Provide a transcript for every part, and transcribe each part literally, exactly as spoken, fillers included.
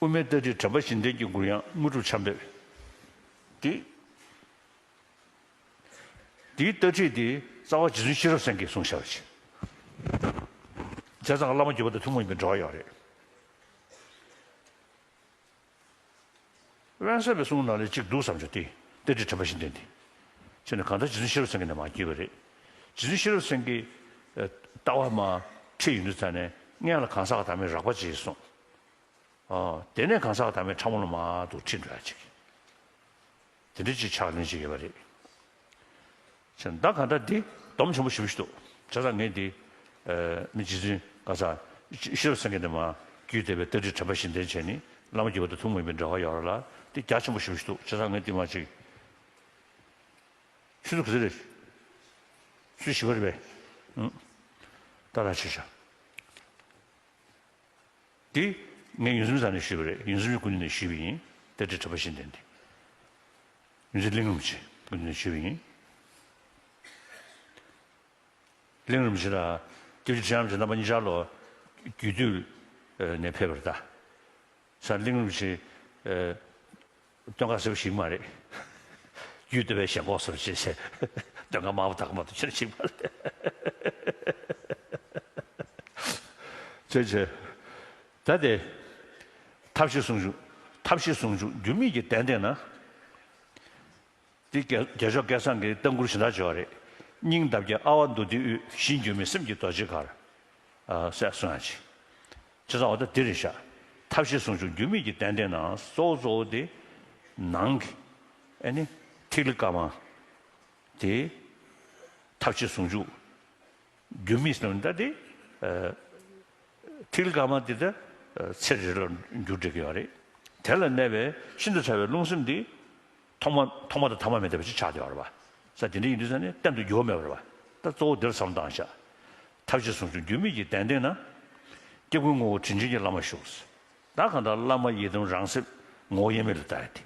དབུ་མའི་ལྟ་ཁྲིད་དྲན་པ་བཞི་ལྡན་གྱི་མགུར་དབྱངས་དངོས་གྲུབ་ཆར་འབེབས། འདི། འདིའི་ལྟ་ཁྲིད་འདི་རྩ་བ་རྗེ་བཙུན་ཤེས་རབ་སེང་གེས་གསུངས་བཞག་པ་ཅིག་བྱས་ཙང་བླ་མ་བརྒྱུད་པ་དང་ཐུན་མོང་ཡིན་པའི་འབྲེལ་བ་ཡོད་རེད། དབེན་ས་པའི་གསུང་ནང་ལ་གཅིག་འདུག་བསམ་བྱུང་སྟེ། ལྟ་ཁྲིད་དྲན་པ་བཞི་ལྡན་འདི། བྱས་ནས་གང་ལྟར་རྗེ་བཙུན་ཤེས་རབ་སེང་གེ་ནས་མར་བརྒྱུད་པ་རེད། རྗེ་བཙུན་ཤེས་རབ་སེང་གེ་ལྟ་བ་མར་ཁྲིད་ཡོང་དུས་ཙ་ནས་སྔོན་ལ་གང་ཟག་བདག་མེད་རགས་པ་ཅིག་གསུངས། ཨ། དེ་ནས་གང་ཟག་བདག་མེད་ཕྲ་མོ་ལ་མར་དུ་ཁྲིད་འགྲོ་ཡ་ཅིག་དེ་འདྲ་ཅིག་ཕྱག་ལེན་བྱེད་ཀྱི་ཡོད་པ་རེད། བྱས་ན་ད་གང་ལྟར་འདི་སྡོམ་ཆེན་པོ་ཞེ་པོ་ཞིག་འདུག་བྱས་ཙང་ངས་འདི། ཨ། མི་རྗེ་བཙུན་གང་ཟག་ཤེས་རབ་སེང་གེ་ནས་མར་བརྒྱུད་བསྡད་པའི་ལྟ་ཁྲིད་དྲན་པ་བཞི་ལྡན་བྱས་ནས་བླ་མ་བརྒྱུད་པ་དང་ཐུན་མོང་མིན་པའི་འབྲེལ་བ་ཡོད་རེད་ལ། འདི་རྒྱ་ཆེན་པོ་ཞེ་པོ་ཞིག་འདུག་བྱས་ཙང་ངས་འདི་མར་ཅིག་ཆུ་ཚོད་ག་ཚོད་རེད། ཆུ་ཚོད་བཞི་པ་རེད་པས། ཨང་། ཏག་ཏག་བྱས་ཤག་འདི་ངས་ཡོངས་འཛིན་ས་ནས་ཞུས་པ་རེད། ཡོངས་འཛིན་སྐུ་མདུན་ནས་ཞུས་པ་ཡིན། ལྟ་ཁྲིད་དྲན་པ་བཞི་ལྡན་འདི། ཡོངས་འཛིན་གླིང་རིན་པོ་ཆེ་སྐུ་མདུན་ནས་ཞུས་པ་ཡིན། གླིང་རིན་པོ་ཆེ་ལ་སྐྱབས་རྗེ་ཁྲི་བྱང་རིན་པོ་ཆེ་རྣམ་པ་གཉིས་ཆར་ལོ་རྒྱུད་སྟོད་ནས་ཕེབས་པ་རེད་ད། ས་གླིང་རིན་པོ་ཆེ། ཨ། སྟོན་ཁ་གསལ་པོ་ཞིག་མ་རེད། རྒྱུད་སྟོད་པའི་ཞེན་ཁོག་སོར་བྱེད་ཚེ་སྟོན་ཁ་མང་པོ་དག་མ་གཏོགས་ཁྱེར་ཞིག་མ་རེད། བྱས་བྱས། ད་དེ། ཐབས་ཤེས་ཟུང་འཇུག་ཐབས་ཤེས་ཟུང་འཇུག་འགྱུར་མེད་ཀྱི་གདན་སྟེང་ན། འདི་རྒྱལ་རྒྱལ་མཆོག་སྐལ་བཟང་གིས་ལྟ་མགུར་གཞན་དག་བརྗོད་པ་རེད། སྙིང་འདབ་བརྒྱད་ཨ་ཝ་མདོ་སྡེའི་དབུས། ཞིང་འགྱུར་མེད་སེམས་ཀྱི་རྡོ་རྗེའི་གར། ཨ། ཟེར་གསུང་ཡ་ཅིག་བྱས་ཙང་འོ་ད་འདི་རེད་ཤག་ཐབས་ཤེས་ཟུང་འཇུག་འགྱུར་མེད་ཀྱི་གདན་སྟེང་ན། གཙོ་བོ་གཙོ་བོ་དེ་ནང་གི། ཨ་ནི། ཐིག་ལེ་དཀར་དམར་དེ། ཐབས་ཤེས་ཟུང་འཇུག་འགྱུར་མེད་ཟེར་ན་ད་དེ། ཨ། ཐིག་ལེ་དཀར་དམར་དེ་ད། ཨ། ཚེ་རེ་རེ་ལ་འགྱུར་འགྲོ་གི་ཡོད་རེད། དེ་ལ་གནས་པའི་ཤིན་ཏུ་ཕྲ་བའི་རླུང་སེམས་འདི། ཐོག་མ་ཐོག་མ་དང་ཐ་མ་མེད་པ་ཅིག་ཆགས་བསྡད་ཡོད་རེད་པ། ས་དེ་འདྲ་ཡིན་དུས་ས་ནས་གཏན་དུ་འགྱུར་བ་མེད་པ་རེད་པ། ད་གཙོ་བོ་འདིར་བསམ་བཏང་ཤག་ཐབས་ཤེས་ཟུང་འཇུག་འགྱུར་མེད་ཀྱི་གདན་སྟེང་ན། སྐྱེ་དགུའི་ངོ་བོ་དྲིན་ཅན་གྱི་བླ་མ་བཞུགས། ད་གང་ལྟར་བླ་མ་ཡི་དམ་རང་སེམས་ངོ་བོ་དབྱེར་མེད་ལ་ལྟ་ཡ་དེ།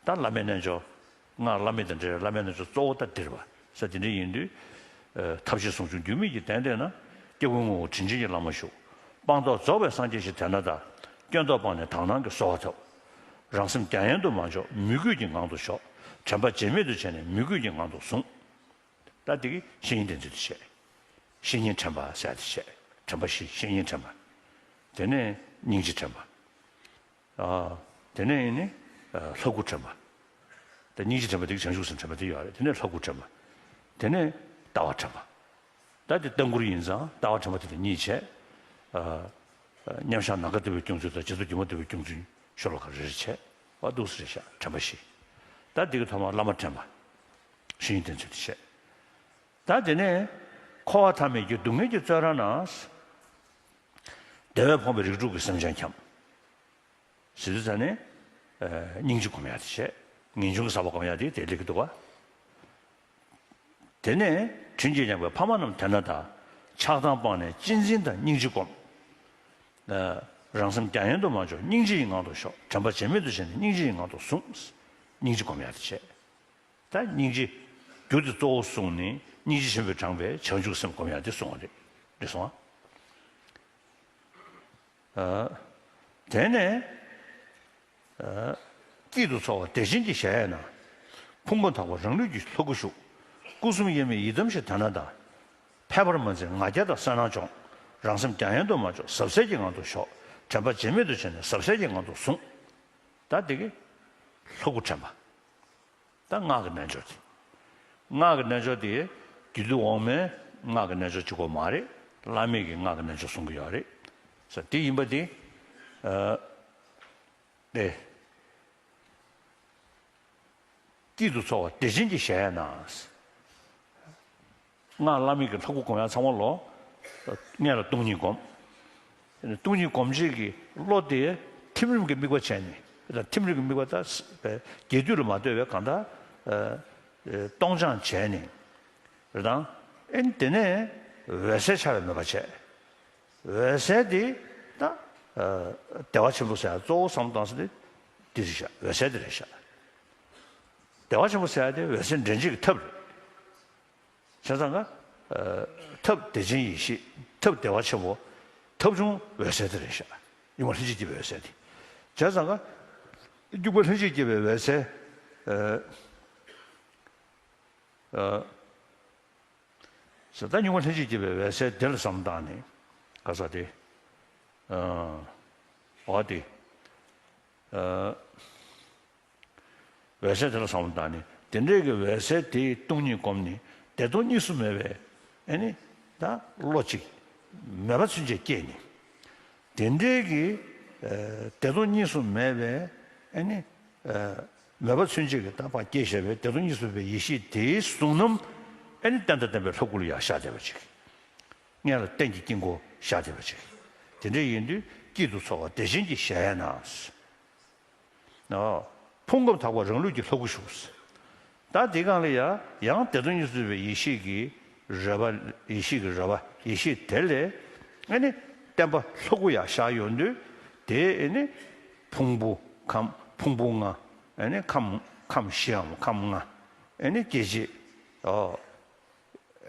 ད་བླ་མའི་རྣལ་འབྱོར། སྔགས་བླ་མེད་དང་འབྲེལ་བའི་བླ་མའི་རྣལ་འབྱོར་གཙོ་བོ་ད་འདིར་བ། ས་དེ་འདྲ་ཡིན་དུས། ཨ། ཐབས་ཤེས་ཟུང་འཇུག་འགྱུར་མེད་ཀྱི་གདན་སྟེང་ན། སྐྱེ་དགུའི་ངོ་བོ་དྲིན་ཅན་གྱི་བླ་མ་བཞུགས། སྤངས་རྟོགས་རྫོགས་པའི་སངས་རྒྱས་ཞེས་དེ་ན་གདའ། སྐྱོན་རྟོག་སྤངས་ནས་དག་སྣང་གི་གསོལ་བ་ཐོབ། རང་སེམས་རྒྱ་ཡན་དུ་མ་འཇོག་མོས་གུས་ཀྱི་ངང་དུ་ཞོག་དྲན་པ་བརྗེད་མེད་དུ་བྱས་ནས་མོས་གུས་ཀྱི་ངང་དུ་ཟུངས། ད་འདི་གི་བཤེས་གཉེན་དེ་ཚོ་དེ་བྱས། བཤེས་གཉེན་དྲན་པ་ཟེར་ཡ་དེ་བྱས། དྲན་པ་བཞི། བཤེས་གཉེན་དྲན་པ། དེ་ནས་སྙིང་རྗེ་དྲན་པ། ཨ། དེ་ནས་ཡིན་ནི། ཨ། ལྷ་སྐུ་དྲན་པ། ད་སྙིང་རྗེ་དྲན་པ་དེ་གི་བྱང་ཆུབ་སེམས་དྲན་པ་དེ་ཡོད་རེད། དེ་ནས་ལྷ་སྐུ་དྲན་པ། དེ་ནས་ལྟ་བ་དྲན་པ། ད་དེ་ལྟ་མགུར་ཡིན་ཙང་ལྟ་བ་དྲན་པ་དེ་དང་གཉིས་བྱས། ཨ། ཨ། མཉམ་བཞག་ནམ་མཁའ་ལྟ་བུའི་སྐྱོང་ཚུལ་དང་རྗེས་ཐོབ་སྒྱུ་མ་ལྟ་བུའི་སྐྱོང་ཚུལ་ཤོ་ལོ་ཀ་རེ་རེ་བྱས། ཨ། འདུག་སེ་རེད་ཤག་དྲན་པ་བཞི། ད་དེ་གི་ཐོག་མར་བླ་མ་དྲན་པ། བཤེས་གཉེན་དེ་ཚོ་དེ་བྱས། ད་དེ་ནས་འཁོར་བ་མཐའ་མེད་ཀྱི་སྡུག་བསྔལ་གྱི་བཙོན་ར་ན། བདེ་བས་ཕོངས་པའི་རིགས་དྲུག་གི་སེམས་ཅན་འཁྱམས། ཟེར་དུས་ཙ་ནས། ཨ། སྙིང་རྗེ་སྒོམ་ཡ་དེ་བྱས། ངེས་འབྱུང་གི་ས་པ་སྒོམ་ཡ་དེ་དེ་སླེབས་ཀྱི་འདུག་བ། དེ་ནས་དྲིན་གྱིས་བསྐྱངས་པའི་ཕ་མ་རྣམས་དེ་ན་གདའ། ཆགས་སྡང་སྤངས་ནས་གཅེས་འཛིན་དང་སྙིང་རྗེ་བསྒོམ། ཨ། རང་སེམས་རྒྱ་ཡན་དུ་མ་འཇོག་སྙིང་རྗེ་ཡི་ངང་དུ་ཞོག་དྲན་པ་བརྗེད་མེད་དུ་བྱས་ནས་སྙིང་རྗེ་ཡི་ངང་དུ་ཟུངས། སྙིང་རྗེ་སྒོམ་ཡ་དེ་བྱས། ད་སྙིང་རྗེ་རྒྱུ་དེ་གཙོ་བོ་བཟུང་ནས་སྙིང་རྗེ་ཆེན་པོའི་དྲངས་པའི་བྱང་ཆུབ་སེམས་སྒོམ་ཡ་དེ་གསུངས་པ་རེད། རེད་སོང་ཨ། ཨ། དེ་ནས། ཨ། སྐྱིད་དུ་འཚོ་བ་བདེ་ཆེན་གྱི་གཞལ་ཡས་ན། ཕུང་པོ་དག་པ་རང་ལུས་ཀྱི་ལྷ་སྐུ་བཞུགས། སྐུ་གསུམ་དབྱེར་མེད་ཡི་དམ་ཞེས་དེ་ན་གདའ། ཕལ་པར་མ་འཛིན་ང་རྒྱལ་དང་བསོད་ནམས་སྦྱོང་། རང་སེམས་རྒྱ་ཡན་དུ་མ་འཇོག་ཟབ་གསལ་གྱི་ངང་དུ་ཞོག་དྲན་པ་བརྗེད་མེད་དུ་བྱས་ནས་ཟབ་གསལ་གྱི་ངང་དུ་ཟུངས། ད་འདི་གི་ལྷ་སྐུ་དྲན་པ། ད་སྔགས་ཀྱི་རྣལ་འབྱོར་དེ། སྔགས་ཀྱི་རྣལ་འབྱོར་དེ་རྒྱུད་སྡེ་འོག་མའི་སྔགས་ཀྱི་རྣལ་འབྱོར་གཅིག་པོ་མ་རེད། བླ་མེད་ཀྱི་སྔགས་ཀྱི་རྣལ་འབྱོར་གསུང་གི་ཡོད་རེད། ས་དེ་ཡིན་པ་དེ། ཨ། ཨེ། སྐྱིད་དུ་འཚོ་བ་བདེ་ཆེན་གྱི་གཞལ་ཡས་ན། སྔགས་བླ་མེད་ཀྱི་ལྷ་སྐུ་སྒོམ་ཡ་ཚང་མ་ལོ། སྔོན་ལ་སྟོང་ཉིད་སྒོམ། སྟོང་ཉིད་སྒོམ་བྱེད་ཀྱི་བློ་དེ་ཐིམ་རིམ་གྱི་དམིགས་པ་བྱས་ནས། ཐིམ་རིམ་གྱི་དམིགས་པ་ད་རྒྱས་བསྡུས་ལ་མ་ལྟོས་པའི་གང་ལྟར། ཨ། སྟོང་སྦྱང་བྱས་ནས། རེད་དང་། ཨེ་དེ་ནས་འོད་གསལ་འཆར་བའི་མོས་པ་བྱས། འོད་གསལ་དེ་ད། ཨ། བདེ་བ་ཆེན་པོ་ཟེར་ཡ་གཙོ་བོ་བསམ་བཏང་ས་དེ་འདི་རེད་ཤག་འོད་གསལ་དེ་རེད་ཤག་བདེ་བ་ཆེན་པོ་ཟེར་ཡ་དེ་འོད་གསལ་འདྲེན་བྱེད་ཀྱི་ཐབས་རེད། བྱས་ཙང་ཀ། ཨ། ཐབས་བདེ་ཆེན་ཡེ་ཤེས། ཐབས་བདེ་བ་ཆེན་པོ། ཐབས་བྱུང་འོད་གསལ་དེ་རེད་ཤག་ཡུམ་ལྷན་ཅིག་སྐྱེས་པའི་འོད་གསལ་དེ། བྱས་ཙང་ཀ། སྙུག་པ་ལྷན་ཅིག་སྐྱེས་པའི་འོད་གསལ། ཨ། ཨ། ཟེར་ད་སྙུག་པ་ལྷན་ཅིག་སྐྱེས་པའི་འོད་གསལ་དེ་ལ་བསམ་བློ་བཏང་ནས་ག་ས་དེ། ཨ། འོ་དེ། ཨ། འོད་གསལ་དེ་ལ་བསམ་བློ་བཏང་ནས་དེ་འདྲའི་གི་འོད་གསལ་དེའི་སྟོང་ཉིད་བསྒོམས་ནས་བདེ་སྟོང་གཉིས་སུ་མེད་པའི་ཨེ་ནི་ད་བློ་གཅིག་མོས་པ་ཚུན་ཆད་སྐྱེས་ནས། དེ་འདྲའི་གི་ཨ་བདེ་སྟོང་གཉིས་སུ་མེད་པའི་ཨེ་ནི་ཨ་མོས་པ་ཚུན་ཆད་ཀྱི་ད་ཕར་སྐྱེས་བཞག་པའི་བདེ་སྟོང་གཉིས་སུ་མེད་པའི་ཡེ་ཤེས་དེའི་གཟུང་རྣམ་ཨེ་ནི་རྟེན་དང་བརྟེན་པའི་ལྷ་སྐུ་ལ་ཡར་ཤར་བསྡད་པ་ཅིག་སྔོན་ལ་རྟེན་གྱི་དཀྱིལ་འཁོར་ཤར་བསྡད་པ་ཅིག་དེ་འདྲ་ཡིན་དུས་དཀྱིལ་དུ་ཚོར་བ་བདེ་ཆེན་གྱི་གཞལ་ཡས་ན། ཨོ། ཕུང་ཁམས་དག་པ་རང་ལུས་ཀྱི་ལྷ་སྐུ་བཞུགས། ད་དེའི་སྒང་ལ་ཡང་ཡང་བདེ་སྟོང་གཉིས་སུ་མེད་པའི་ཡེ་ཤེས་ཀྱི་རོལ་པ། ཡེ་ཤེས་ཀྱི་རོལ་པ། ཡེ་ཤེས་དེ་ལས་ཨེ་ནི་བརྟེན་པ་ལྷ་སྐུ་ཡར་ཤར་ཡོང་དུས་དེ་ཨེ་ནི་ཕུང་པོ་ཁམས། ཕུང་པོ་ལྔ། ཨེ་ནི་ཁམས། ཁམས་བཞིའམ་ཁམས་ལྔ། ཨེ་ནི་སྐྱེ་མཆེད། ཨོ།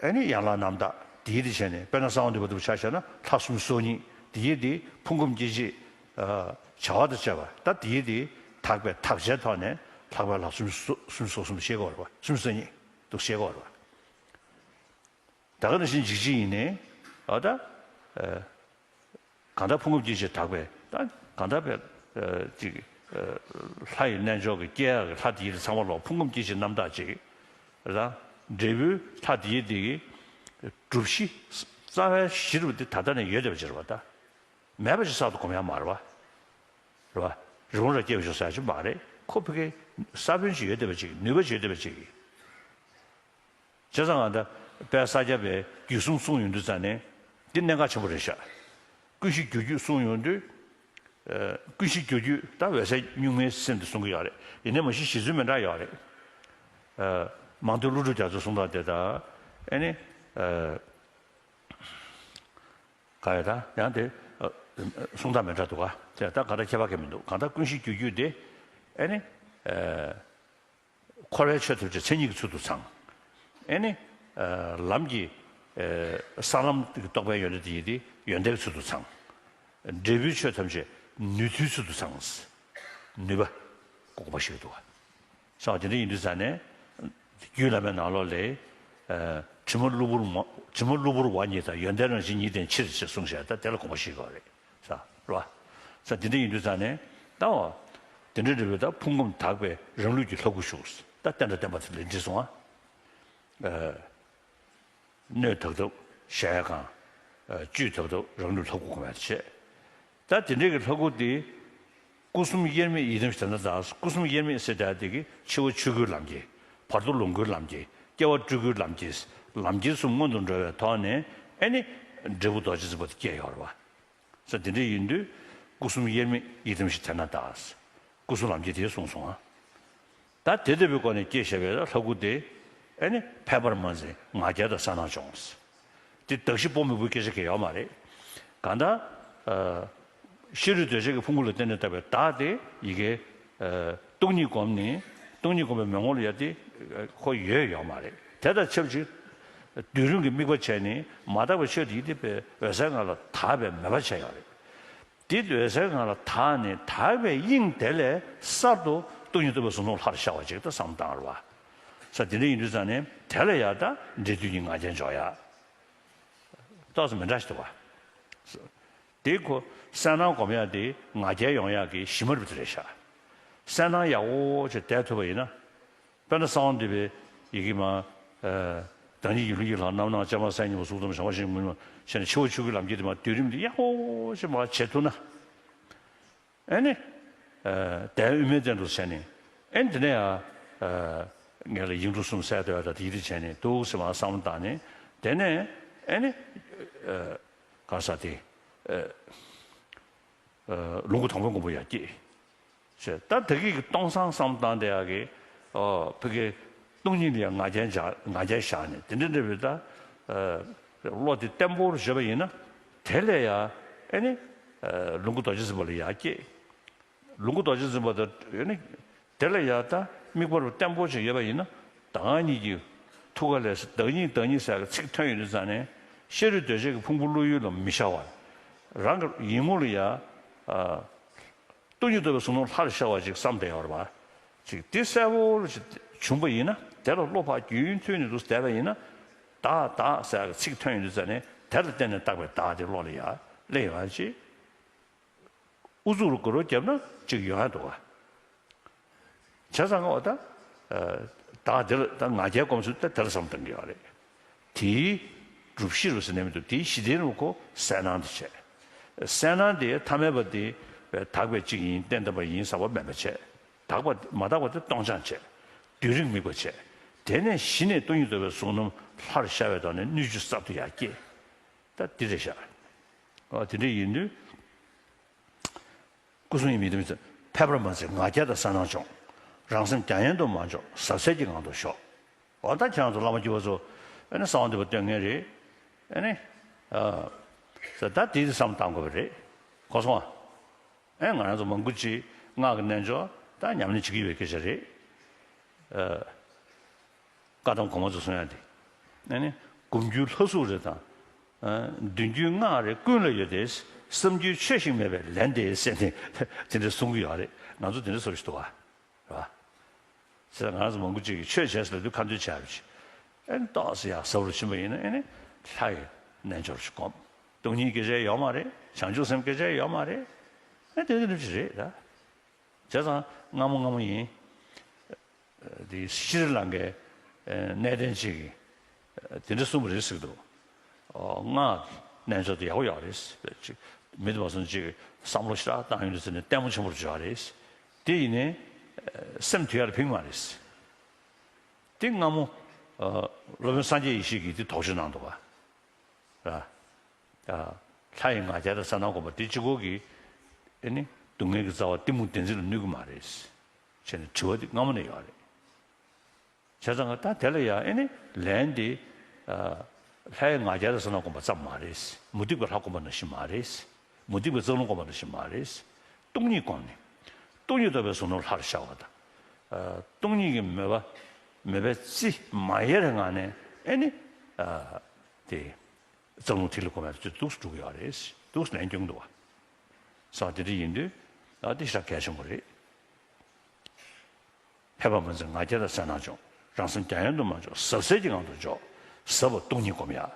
ཨེ་ནི་ཡན་ལག་རྣམ་དག་དེའི་དེ་བྱས་ནས་དཔེར་ན་གསང་བ་འདུས་པ་དེ་ཆ་བཞག་ན་ལྷ་སུམ་ཅུ་སོ་གཉིས་དེའི་དེ་ཕུང་ཁམས་སྐྱེ་མཆེད། ཨ། བྱ་བ་དང་བཅས་པ་ད་དེའི་དེ་དག་པའི་དག་བྱའི་ཐོག་ནས་ལྷག་པའི་ལྷ་སུམ་ཅུ་སོ། སུམ་ཅུ་སོ་གསུམ་ཤེས་དགོས་རེད་པ། སུམ་ཅུ་སོ་གཉིས་འདུག་ཤེས་དགོས་རེད་པ། ད་ག་ནང་བཞིན་འཇིགས་བྱེད་ཡིན་ནའི་ཨ་ད། ཨ། གང་ལྟར་ཕུང་ཁམས་སྐྱེ་མཆེད་དག་པས་ད་གང་ལྟར་བས། ཨ། ཅིག་ཨ། ལྷ་ཡི་རྣལ་འབྱོར་གྱི་སྐྱེ་ཡག་གི་ལྷ་དེ་ཡི་ཚང་མ་ལོག་ཕུང་ཁམས་སྐྱེ་མཆེད་རྣམ་དག་ཅིག་རེད། ད་འབྲས་བུའི་ལྷ་དེ་ཡི་དེ་གི་སྒྲུབ་གཞི་རྩ་བའི་གཞི་རུ་དེ་ད་ལྟ་ནས་ཡོད་བསྡད་པ་ཅིག་རེད་པ། ད་མེད་པ་ཞིག་གསར་དུ་སྒོམ་ཡག་མ་རེད་པ། རེད་པ། རི་བོང་རྭ་སྐྱེ་བ་ཞིག་ཟེར་ཡག་ཅིག་མ་རེད། ཁོ་ཕ་གི་ས་བོན་ཞིག་ཡོད་བསྡད་པ་ཅིག་ནུས་པ་ཞིག་ཡོད་བསྡད་པ་ཅིག་བྱས་ཙང་ང་ད་དཔལ་ས་སྐྱ་པའི་རྒྱུད་གསུམ་གསུངས་ཡོང་དུས་ཙང་ནས་འདི་གནད་འགག་ཆེན་པོ་རེད་ཤག་ཀུན་གཞི་རྒྱུ་རྒྱུད་གསུངས་ཡོང་དུས། ཨ། ཀུན་གཞི་རྒྱུ་རྒྱུད་ད་འོད་གསལ་གཉུག་མའི་སེམས་དེ་གསུང་གི་ཡོད་རེད། ཡིན་ནའི་མ་གཞི་གཞི་ཚུལ་མི་འདྲ་ཡོད་རེད། ཨ། མང་ཐོས་ཀླུ་སྒྲུབ་རྒྱ་མཚོའི་གསུང་སྟངས་དེ་དང་། ཨེ་ནི། ཨ། ག་ཡོད་ད་ཡང་དེ། ཨ། གསུང་སྟངས་མི་འདྲ་འདུག་ག་དེ་ད་ག་འདྲ་ཁྱད་པར་གང་མི་འདུག་གང་ལྟར་ཀུན་གཞི་རྒྱུ་རྒྱུད་དེ་ཨེ་ནི། ཨ། འཁོར་བའི་ཆོས་ཐམས་ཅད་མཚན་ཉིད་ཀྱི་ཚུལ་དུ་ཚང་། ཨེ་ནི། ཨ། ལམ་གྱི། ཨ། ས་ལམ་གྱི་རྟོགས་པའི་ཡོན་ཏན་དེ་ཡི་དེ་ཡོན་ཏན་གྱི་ཚུལ་དུ་ཚང་། འབྲས་བུའི་ཆོས་ཐམས་ཅད་ནུས་མཐུའི་ཚུལ་དུ་ཚང་། ནུས་པ་དགོས་པ་ཞིག་འདུག་ག་ས་དེ་འདྲ་ཡིན་དུས་ཙང་ནས་རྒྱུད་བླ་མའི་ནང་ལོགས་ལས། ཨ། དྲི་མ་གློ་བུར་མ། དྲི་མ་གློ་བུར་བ་ཉིད་དང་ཡོན་ཏན་རང་བཞིན་ཉིད་ལྡན་ཕྱིར་ཅེས་གསུངས་བཞག་ད་དེ་ལ་དགོངས་པ་བཞེས་དགོས་རེད། ས་རེད་པ། ས་དེ་འདྲ་ཡིན་དུས་ཙང་ནས་ད་འོ། དེ་འདྲ་འདྲ་བའི་ད་ཕུང་ཁམས་དག་པའི་རང་ལུས་ཀྱི་ལྷ་སྐུ་བཞུགས། ད་རྟེན་དང་བརྟེན་པ་དེ་ལས་འདྲི་སོང་ཨ། ཨ། སྣོད་དག་ཐབས་གཞལ་ཡས་ཁང་། ཨ། བཅུད་དག་ཐབས་རང་ལུས་ལྷ་སྐུ་སྒོམ་ཡག་བྱས། ད་དེ་འདྲའི་གི་ལྷ་སྐུ་དེ་སྐུ་གསུམ་དབྱེར་མེད་ཡི་དམ་ཞིག་དེ་ན་གདའ། སྐུ་གསུམ་དབྱེར་མེད་ཟེར་ཡག་དེ་གི་འཆི་བ་ཆོས་སྐུའི་ལམ་གྱི། བར་དོ་ལོངས་སྐུའི་ལམ་གྱི། སྐྱེ་བ་སྤྲུལ་སྐུའི་ལམ་གྱི། ལམ་ཁྱེར་གསུམ་སྔོན་དུ་འགྲོ་བའི་ཐོག་ནས་ཨེ་ནི་འབྲས་བུ་རྡོ་རྗེ་འཛིན་པ་དེ་སྐྱེས་ཡོད་རེད་པ། ས་དེ་འདྲ་ཡིན་དུས་སྐུ་གསུམ་དབྱེར་མེད་ཡི་དམ་ཞིག་དེ་ན་གདའ། སྐུ་གསུམ་ལམ་གྱི་དེ་གསུངས་སོང་ཨ། ད་དེ་ལྟ་བུའི་སྒོ་ནས་སྐྱེས་བཞག་པའི་ལྷ་སྐུ་དེ་ཨེ་ནི་ཕལ་པར་མ་འཛིན་ང་རྒྱལ་དང་གསལ་སྣང་སྦྱོངས། དེ་གདགས་གཞི་སྤོ་མི་སྤོའི་སྐད་ཆ་གང་ཡང་ཡོད་མ་རེད། གང་ལྟར། ཨ། ཤེས་རིག་གདོས་བཅས་ཀྱི་ཕུང་པོ་ལ་བརྟེན་ནས་བཏགས་པའི་བདག་དེ་ཡི་གེ་ཨ། སྟོང་ཉིད་བསྒོམས་ནས་སྟོང་ཉིད་བསྒོམས་པའི་མོས་ངོ་ལ་ཡ་དེ་ཁོ་ཡོད་ཡོད་མ་རེད། དེ་དང་ཆབས་ཅིག་སྡུག་རུས་ཀྱི་དམིགས་པ་བྱས་ནས་མ་དག་པའི་ཆོས་དེ་ཡི་དེ་པའི་འོད་གསལ་ངང་ལ་དག་པའི་མོས་པ་བྱས་ཡོད་རེད། དེ་འོད་གསལ་ངང་ལ་དག་ནས་དག་པའི་དབྱིངས་དེ་ལས་གསར་དུ་སྟོང་ཉིད་རྟོགས་པའི་གཟུང་རྟོག་ལྷར་ཤར་བ་ཅིག་ད་བསམ་བཏང་རེད་པ། ས་དེ་འདྲ་ཡིན་དུས་ཙང་ནས་དེ་ལ་ཡ་ད་འབྲས་དུས་ཀྱི་ང་རྒྱལ་འཇོག་ཡ། ཏོག་ཙམ་མི་འདྲ་ཞིག་འདུག་པ། དེ་ཁོ་གསལ་སྣང་སྒོམ་ཡག་དེ་ང་རྒྱལ་ཡོང་ཡག་གི་གཞི་མ་རུ་དེ་རེད་ཤག་གསལ་སྣང་ཡག་པོ་ཅིག་བསྡད་ཐུབ་པ་ཡིན་ན། དཔེར་ན་གསང་བ་འདུས་པའི་ཡི་གེ་མ། ཨ། བདག་ཉིད་ཀྱི་ལྷུན་གྱིས་ལྷག་རྣམ་སྣང་སྤྱན་མ་གསལ་གཉིས་པོ་གཟུགས་ཙམ་བྱང་བ་ཞིག་ངུས་མ་བྱས་ནས་འཆི་བ་ཆོས་སྐུའི་ལམ་ཁྱེར་དེ་མ་སྡུད་རིམ་དེ་ཡག་པོ་ཅིག་མ་བྱེད་ཐུབ་ན། ཨེ་ནི། ཨ། བདེན་དབུ་མའི་སྟེང་དུ་བྱས་ནས། ཨེ་ནི་དེ་ནས་ཡང་། ཨ། ངེད་ལ་ཡིག་འབྲུ་གསུམ་གསལ་འདོད་ཡ་ད་དེ་ཡི་དེ་བྱས་ནས་འདུག་སེ་མ་བསམ་བློ་བཏང་ནས་དེ་ནས་ཨེ་ནི། ཨ། ག་ས་དེ། ཨ། ཨ། ལོངས་སྐུ་དང་པོའི་མགོན་པོ་ཡར་སྐྱེས། ཞེས་ད་དེ་གི་སྟོང་སང་བསམ་བློ་བཏང་བསྡད་ཡ་གི། ཨོ། ཕ་གི་སྟོང་ཉིད་ལ་ཡང་ང་རྒྱལ་བཞག་ང་རྒྱལ་བཞག་ནས་དེ་འདྲ་འདྲ་བའི་ད། ཨ། བློ་དེ་བརྟན་པོར་བཞག་པ་ཡིན་ན། དེ་ལས་ཡ། ཨེ་ནི། ཨ། ལོངས་སྐུ་རྡོ་རྗེ་འཛིན་པ་ལ་ཡར་སྐྱེས། ལོངས་སྐུ་རྡོ་རྗེ་འཛིན་པ་དང་ཨེ་ནི། དེ་ལ་ཡ་ད་དམིགས་པ་རུ་བརྟན་པོ་ཞིག་ཡོད་པ་ཡིན་ན། བདག་ཉིད་ཀྱི་ཐུགས་ཀ་ལས་བདག་ཉིད་བདག་ཉིད་ཟེར་གི་ཚིག་ཐོན་ཡོང་དུས་ཙང་ནས་ཤེས་རིག་གདོས་བཅས་ཀྱི་ཕུང་པོ་བློ་ཡུལ་ལ་མི་ཤར་བར། རང་གི་ཡིད་ངོ་ལ་ཡ། ཨ། སྟོང་ཉིད་རྟོགས་པའི་གཟུགས་སྣང་ལྷར་ཤར་བ་ཅིག་བསམ་བསྡད་ཡོད་རེད་པ། ཅིག་དེ་གསལ་པོ་ཅིག་བྱུང་པ་ཡིན་ན། དེ་ལ་བློ་ཕར་རྒྱུན་མཐུད་ནས་འདུག་བསྡད་པ་ཡིན་ན། བདག་བདག་ཟེར་ཡག་གི་ཚིག་ཐོན་ཡོང་དུས་ཙ་ནས་དེ་ལ་བརྟེན་ནས་བཏགས་པའི་བདག་དེ་བློ་ལ་ཡར་སླེབས་ཡོང་ཡག་ཅིག་ཨུ་ཚུགས་རུ་གུ་རུ་བརྒྱབ་ན་ཅིག་ཡོང་ཡག་འདུག་ག་བྱས་ཙང་ང་འོ་ད། བདག་དེ་ལ་ད་ང་རྒྱལ་སྒོམ་ཚུལ་ད་དེ་ལ་བསམ་བཏང་གི་ཡོད་རེད། དེའི་སྒྲུབ་གཞི་རུ་ཟེར་ནས་མི་འདུག་དེའི་གཞི་རྟེན་རུ་ཁོ་གསལ་སྣང་དེ་བྱས། གསལ་སྣང་དེ་ཐ་མལ་པ་དེ་དག་པའི་གཅིག་ཡིན། གཏན་དག་པ་ཡིན་ཟེར་བ་མེད་པ་བྱས། དག་པ་མ་དག་པ་དེ་སྟོང་སྦྱང་བྱས། དུས་རིང་དམིགས་པ་བྱས། དེ་ནས་གཞི་ནས་སྟོང་ཉིད་རྟོགས་པའི་གཟུགས་སྣང་ལྷར་ཤར་བའི་ཐོག་ནས་སྣོད་བཅུད་གསར་དུ་ཡར་སྐྱེས། ད་འདི་རེད་ཤག་ཨ་དེ་འདྲ་ཡིན་དུས། སྐུ་གསུང་ཡིད་མི་ཐུབ་མི་ཚོ། ཕལ་པར་མ་འཛིན་ང་རྒྱལ་དང་གསལ་སྣང་སྦྱོངས། རང་སེམས་རྒྱ་ཡན་དུ་མ་འཇོག་གཟབ་གསལ་གྱི་ངང་དུ་ཞོག་འོ་ད་ཁྱེད་རང་ཚོ་བླ་མ་སྐྱེས་བུ་ཚོ་ཨ་ནི་གསང་བ་འདུས་པ་སྟོན་མཁན་རེད། ཨ་ནི། ཨ། ད་དེ་བསམ་བཏང་དགོས་པ་རེད། གོ་སོང་ཨ། ཨེ་ང་རང་ཚོ་མང་པོ་ཅིག་སྔགས་ཀྱི་རྣལ་འབྱོར་ད་ཉམས་ལེན་བྱེད་ཀྱི་ཡོད་པའི་སྐད་ཆ་རེད། ཨ། བཀའ་གདམས་གོང་མ་ཚོ་གསུང་ཡ་དེ། ཨ་ནི། སྒོམ་རྒྱུའི་ལྷ་གཟུགས་རེད་དང་། ཨ། འདོན་རྒྱུའི་སྔགས་རེད། ཀུན་ལ་ཡོད་དེ། བསམ་རྒྱུའི་ཆོས་ཤིག་མེད་པས་ལན་དེ་ཟེར་ནས་དེ་འདྲ་གསུང་གི་ཡོད་རེད། ང་ཚོ་དེ་འདྲ་བཟོ་ཞིག་འདུག་ག་རེད་པ། ཟེར་ང་རང་ཚོ་མང་པོ་ཅིག་གིས་ཆོས་བྱས་ཟེར་དུས་ཁ་འདོན་བྱས་པ་ཅིག་ཨེ་ནི་ཏོག་ཙམ་ཡར་ཟབ་རུ་ཕྱིན་པ་ཡིན་ན་ཨེ་ནི་ལྷ་ཡི་རྣལ་འབྱོར་ཞིག་སྒོམ། སྟོང་ཉིད་སྐད་ཆ་ཡོད་མ་རེད། བྱང་ཆུབ་སེམས་སྐད་ཆ་ཡོད་མ་རེད། ཨེ་དེ་འདྲ་ཅིག་རེད་ད། བྱས་ཙང་སྔ་མོ་སྔ་མོ་ཡིན། དེ་ཤྲི་ལང་ཀའི་གནས་བརྟན་ཅིག་གིས་དེ་འདྲ་གསུངས་པ་རེད་ཟེར་གི་འདུག་སྔགས་རྣལ་འབྱོར་དེ་ཡག་པོ་ཡོད་རེད། ཅིག་མི་དེ་མ་སོང་ཅིག་བསམ་བློ་ཞེ་དྲག་བཏང་ཡོང་དུས་ཟེར་ནས་ལྟད་མོ་ཆེན་པོར་འཇོག་རེད། དེ་ཡིན་ནའི་སེམས་དུས་ཡར་ཕིང་མ་རེད། དེ་སྔ་མོ་སློབ་དཔོན་སངས་རྒྱས་ཡེ་ཤེས་ཀྱིས་དེ་དོགས་གཅོད་གནང་འདུག་ག་ར། ལྷ་ཡི་ང་རྒྱལ་དང་གསལ་སྣང་སྒོམ་པ་དེ་གཅིག་པོ་གིས་ཨེ་ནི་སྡུག་བསྔལ་གྱི་རྩ་བ་གཏི་མུག་བདེན་འཛིན་ལ་གནོད་ཀྱི་མ་རེད། བྱས་ནས་དྲི་བ་དེ་སྔ་མོ་ནས་ཡོད་རེད། བྱས་ཙང་ད་དེ་ལ་ཡང་ཨེ་ནི་ལན་དེ། ལྷ་ཡི་ང་རྒྱལ་དང་གསལ་སྣང་སྒོམ་པ་ཙམ་མ་རེད། མུ་སྟེགས་པའི་ལྷ་སྒོམ་པ་ནང་བཞིན་མ་རེད། མུ་སྟེགས་པའི་རྩ་རླུང་སྒོམ་པ་ནང་བཞིན་མ་རེད། སྟོང་ཉིད་སྒོམ་ནས། སྟོང་ཉིད་རྟོགས་པའི་གཟུགས་སྣང་ལྷར་ཤར་བ་དང་། སྟོང་ཉིད་ཀྱི་མོས་པ། མོས་པའི་རྩི་མ་ཡལ་བའི་ངང་ནས་ཨེ་ནི། དེ། རྩ་རླུང་ཐིག་ལེ་སྒོམ་ཡག་དེ་འདུག་སེ་འགྲོ་གི་ཡོད་རེད། འདུག་སེ་ལན་སྐྱོན་འདུག་བ། ས་དེ་འདྲ་ཡིན་དུས་ཨ་དེ་ཞེ་དྲག་གལ་ཆེན་པོ་རེད། ཕལ་པར་མ་འཛིན་ང་རྒྱལ་དང་གསལ་སྣང་སྦྱོངས། རང་སེམས་རྒྱ་ཡན་དུ་མ་འཇོག་གཟབ་གསལ་གྱི་ངང་དུ་འཇོག་ཟབ་པ་སྟོང་ཉིད་སྒོམ་ཡག་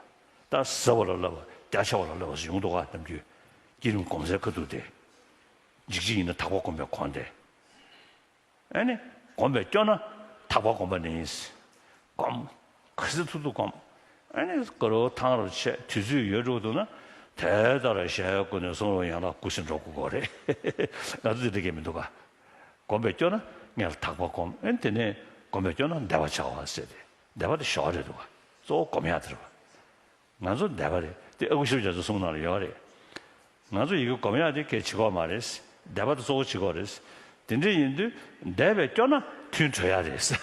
ད་ཟབ་པ་ལ་བསླབ་པ་རྒྱ་ཆེ་བ་ལ་བསླབ་པ་ཟེར་ཡོང་འདུག་ག་ནམ་རྒྱུན་བསྐྱེད་རིམ་སྒོམ་སའི་ཁ་ཐུག་དེ། འཇིགས་བྱེད་ཡིན་ན་དག་པ་སྒོམ་པའི་གོང་དེ། ཨེ་ནི། སྒོམ་པས་སྐྱོ་ན་དག་པ་སྒོམ་པ་ནི་ཡིན། སྒོམ། ག་ཚོད་ཐུབ་ཐུབ་སྒོམ། ཨེ་ནི་དགའ་རབ་ཐང་རབ་བྱས་དུས་ཚོད་ཡོལ་འགྲོ་འདུག་ན། དེ་ལྟར་ཞལ་བཀོད་ནས་གསུང་རབ་ཡན་ལག་དགུ་ཟིན་འགྲོ་དགོས་ཀྱི་རེད། ང་ཚོ་དེ་འདྲ་གས་མི་འདུག་ག་སྒོམ་པས་སྐྱོ་ན་སྔོན་ལ་དག་པ་སྒོམ། ཨེ་ནི་དེ་ནས་སྒོམ་པས་སྐྱོ་ན་བཟླས་པ་བྱ་བ་ཟེར་ཏེ། བཟླས་པ་དེ་ཞོག་རེད་འདུག་ག་གཙོ་བོ་སྒོམ་ཡག་དེ་རེད་པ། ང་ཚོ་བཟླས་པ་རེད་དེ། ཨ་ཁུ་ཞབས་རྒྱ་མཚོ་གསུང་ནང་ལ་ཡོད་རེད། ང་ཚོ་ཡི་གེ་སྒོམ་ཡག་དེ་གལ་ཆེ་གོ་མ་རེད། བཟླས་པ་དེ་གཙོ་བོ་ཆེ་གོ་རེད། དེ་འདྲ་ཡིན་དུས་བཟླས་པས་སྐྱོ་ན་ཐུན་གྲོལ་ཡག་རེད།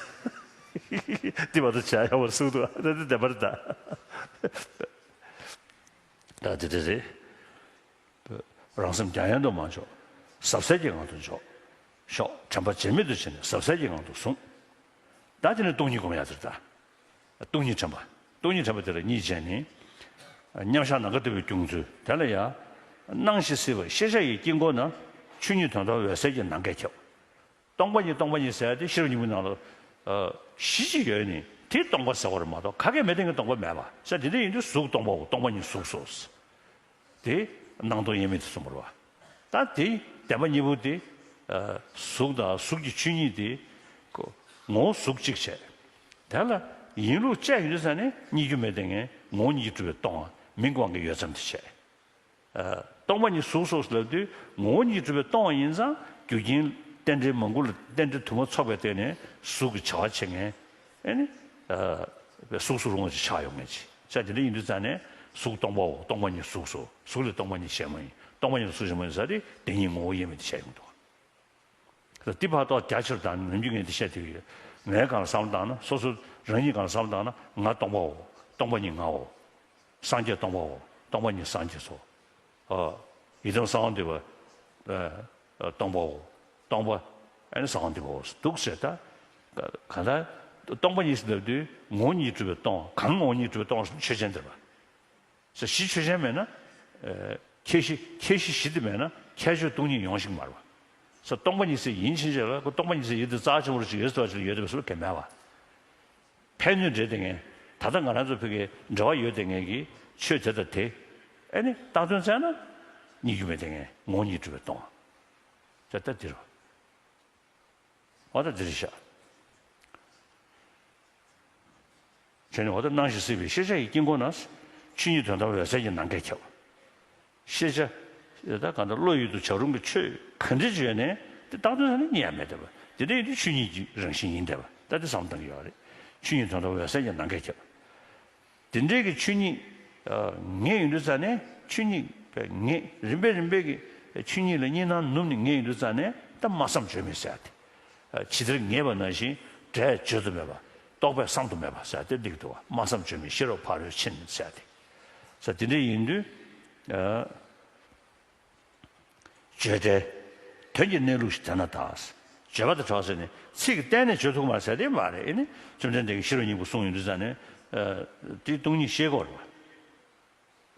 དེ་བར་དུ་བྱ་ཡག་པར་གསུངས་འདུག་ད་དེ་བཟླས་པ་རེད་ད། ད་དེ་འདྲ་རེད། རང་སེམས་རྒྱ་ཡན་དུ་མ་འཇོག་གཟབ་གསལ་གྱི་ངང་དུ་འཇོག་ཞོག་དྲན་པ་བརྗེད་མེད་དུ་བྱས་ནས་གཟབ་གསལ་གྱི་ངང་དུ་བཟུང་། ད་དེ་ནས་སྟོང་ཉིད་སྒོམ་ཡག་དེ་རེད་ད། སྟོང་ཉིད་དྲན་པ། སྟོང་ཉིད་དྲན་པ་དེ་ལ་གཉིས་བྱས་ནས། མཉམ་བཞག་ནམ་མཁའ་ལྟ་བུའི་སྐྱོང་ཚུལ་དེ་ལ་ཡང་། སྣང་ཞིང་སྲིད་པ་ཤེས་བྱ་ཡི་དཀྱིལ་འཁོར་ན། ཆོས་ཉིད་དོན་དམ་འོད་གསལ་གྱི་ནམ་མཁས་ཁྱབ། སྟོང་པ་ཉིད་སྟོང་པ་ཉིད་ཟེར་ཡག་དེ་ཤེས་རབ་སྙིང་པོའི་ནང་ལ། གཞི་གཅིག་ཡོད་ནི་དེ་སྟོང་པ་ཟེར་བ་རེད་མ་གཏོགས་ག་གེ་མེད་དེ་ངས་སྟོང་པ་མེད་པ་ཟེར། དེ་འདྲ་ཡིན་དུས་གཟུགས་སྟོང་པའོ། སྟོང་པ་ཉིད་གཟུགས་སོ། དེ་སྣང་སྟོང་དབྱེར་མེད་དུ་གསུངས་པ་རེད་པ། ད་དེ་བདེན་པ་གཉིས་པོ་དེ། གཟུགས་དང་གཟུགས་ཀྱི་ཆོས་ཉིད་དེ། ངོ་བོ་གཟུགས་གཅིག་བྱས། དེ་ལ་ཡིན་ལུགས་དཔྱད་ཡོང་དུས་ཙ་ནས་རྙེད་རྒྱུ་མེད་དེ་ངས་ངོ་བོ་ཉིད་ཀྱིས་གྲུབ་པའི་སྟོང་པ་མིང་གི་དབང་གིས་ཡོད་ཙམ་དུ་བྱས། སྟོང་པ་ཉིད་གཟུགས་སོ་ལབ་དུས་ངོ་བོ་ཉིད་ཀྱིས་གྲུབ་པའི་སྟོང་པ་ཡིན་ཙང་རྒྱུ་རྐྱེན་རྟེན་འབྲེལ་མང་པོ་ལ་རྟེན་འབྲེལ་དུ་མ་ཚོགས་པའི་སྟེང་ནས་གཟུགས་ཀྱི་བྱ་བ་བྱེད་མཁན་ཨེ་ནི། གཟུགས་སུ་རུང་བ་ཅིག་ཆགས་ཡོང་མཁན་ཅིག་ས་དེ་འདྲ་ཡིན་དུས་ཙ་ནས་གཟུགས་སྟོང་པའོ། སྟོང་པ་ཉིད་གཟུགས་སོ། གཟུགས་ལས་སྟོང་པ་ཉིད་གཞན་མ་ཡིན། སྟོང་པ་ཉིད་ལས་གཟུགས་གཞན་མ་ཡིན་ས་དེ་བདེན་གཉིས་ངོ་བོ་དབྱེར་མེད་དུ་བྱས་ཡོང་འདུག་འདི་ཕར་ཏོག་རྒྱ་ཆེར་དང་ནམ་རྒྱུན་ངས་འདི་བཤད་དེ་ཡོད། ངའི་སྒང་ལ་བསམ་བློ་བཏང་ན། སོ་སོ་རང་ཉིད་སྒང་ལ་བསམ་བློ་བཏང་ན། ང་སྟོང་པའོ། སྟོང་པ་ཉིད་ངའོ། སངས་རྒྱས་སྟོང་པའོ། སྟོང་པ་ཉིད་སངས་རྒྱས་སོ། ཨ། ཡི་དམ་གསང་བ་འདུས་པ། ཨ། སྟོང་པའོ། སྟོང་པ་ཨ་ནི་གསང་བ་འདུས་པའོ། འདུག་ཟེར་ད། གང་ལྟར་སྟོང་པ་ཉིད་ཟེར་ལབ་དུས་ངོ་བོ་ཉིད་གྲུབ་པའི་སྟོང་པ། གང་ངོ་བོ་ཉིད་གྲུབ་པའི་སྟོང་པ་ཟེར་ན་ཆོས་ཅན་དེ་རེད་པ། ཟེར་གཞི་ཆོས་ཅན་མེད་ན། ཨ། ཁྱད་གཞི་ཁྱད་གཞི་བཞི་དེ་མེད་ན་ཁྱད་ཆོས་སྟོང་ཉིད་ཡོང་ཞིག་མ་རེད་ ས་སྟོང་པ་ཉིད་ཟེར་ཡིན་ཕྱིན་ཆད་ལ་ཁོ་སྟོང་པ་ཉིད་ཟེར་ཡིན་དུ་རྩ་ཆེན་པོ་ཞིག་ཡོད་ཟེར་བ་ཞིག་ཡོད་དེ་བས་སུ་གལ་མེད་པ། ཕན་གནོད་འབྲེལ་དེ་ངས་ད་ལྟ་ང་རང་ཚོ་བོད་ཀྱི་འབྲེལ་བ་ཡོད་དེ་ངས་ཀྱི་ཆོས་དེ་དང་དེ་ཨེ་ནི་བཏགས་དོན་བཙལ་ན་རྙེད་རྒྱུ་མེད་དེ་ངས་ངོ་བོ་ཉིད་གྲུབ་པས་སྟོང་། ད་ལྟ་འདིར་བ། ཨོ་ད་འདིར་བཞག་བྱས་ནས་འོ་ད་སྣང་ཞིང་སྲིད་པའི་ཤེས་བྱ་ཡི་དཀྱིལ་འཁོར་ན། ཆོས་ཉིད་དོན་དམ་འོད་གསལ་གྱི་ནམ་མཁས་ཁྱབ། ཤེས་བྱ། ད་གང་ལྟར་བློ་ཡུལ་དུ་བྱ་རུང་གི་ཆོས་ག་འདྲ་ཅིག་ཡོད་ནའི་དེ་བཏགས་དོན་ས་ནི་རྙེད་ཡ་མེད་བསྡད་པ། དེ་འདྲ་ཡིན་དུས་ཆོས་ཉིད་ཀྱི་རང་བཞིན་ཡིན་བསྡད་པ། ད་དེ་བསམ་བློ་གཏང་གི་ཡོད་རེད། ཆོས་ཉིད་དོན་དམ་འོད་གསལ་གྱི་ནམ་མཁས་ཁྱབ། དེ་འདྲའི་གི་ཆོས་ཉིད་ངེས་ཡོང་དུས་ཙ་ནས་ཆོས་ཉིད་ངེས་རིམ་པས་རིམ་པས་ཀྱི་ཆོས་ཉིད་ལ་གཉིས་སྣང་ནུབ་ནས་ངེས་ཡོང་དུས་ཙ་ནས་ད་སྨྲ་བསམ་བརྗོད་མེད་ཟེར་ཡ་དེ། ཇི་ལྟར་ངེས་པ་ནང་བཞིན་འབྲས་བརྗོད་དུ་མེད་པ། རྟོག་པས་བསམ་དུ་མེད་པ་ཟེར་ཡ་དེ་སླེབས་འདུག་བ། སྨྲ་བསམ་བརྗོད་མེད་ཤེས་རབ་ཕ་རོལ་ཕྱིན་ཟེར་ཡ་དེ། ས་དེ་འདྲ་ཡིན་དུས། བརྗོད་བྲལ། དོན་གྱི་གནས་ལུགས་ཤིག་དེ་ན་དག་བརྗོད་པ་དང་གྲགས་ཟེར་ནས་ཚིག་གིས་གཏན་ནས་བརྗོད་ཐུབ་མ་རེད་ཟེར་དེ་མ་རེད། ཨེ་ནི་བཅོམ་ལྡན་འདས་ཀྱིས་ཤེས་རབ་སྙིང་པོ་གསུངས་ཡོང་དུས་ཙ་ནས། དེའི་སྟོང་ཉིད་ཤེས་དགོས་རེད་བ།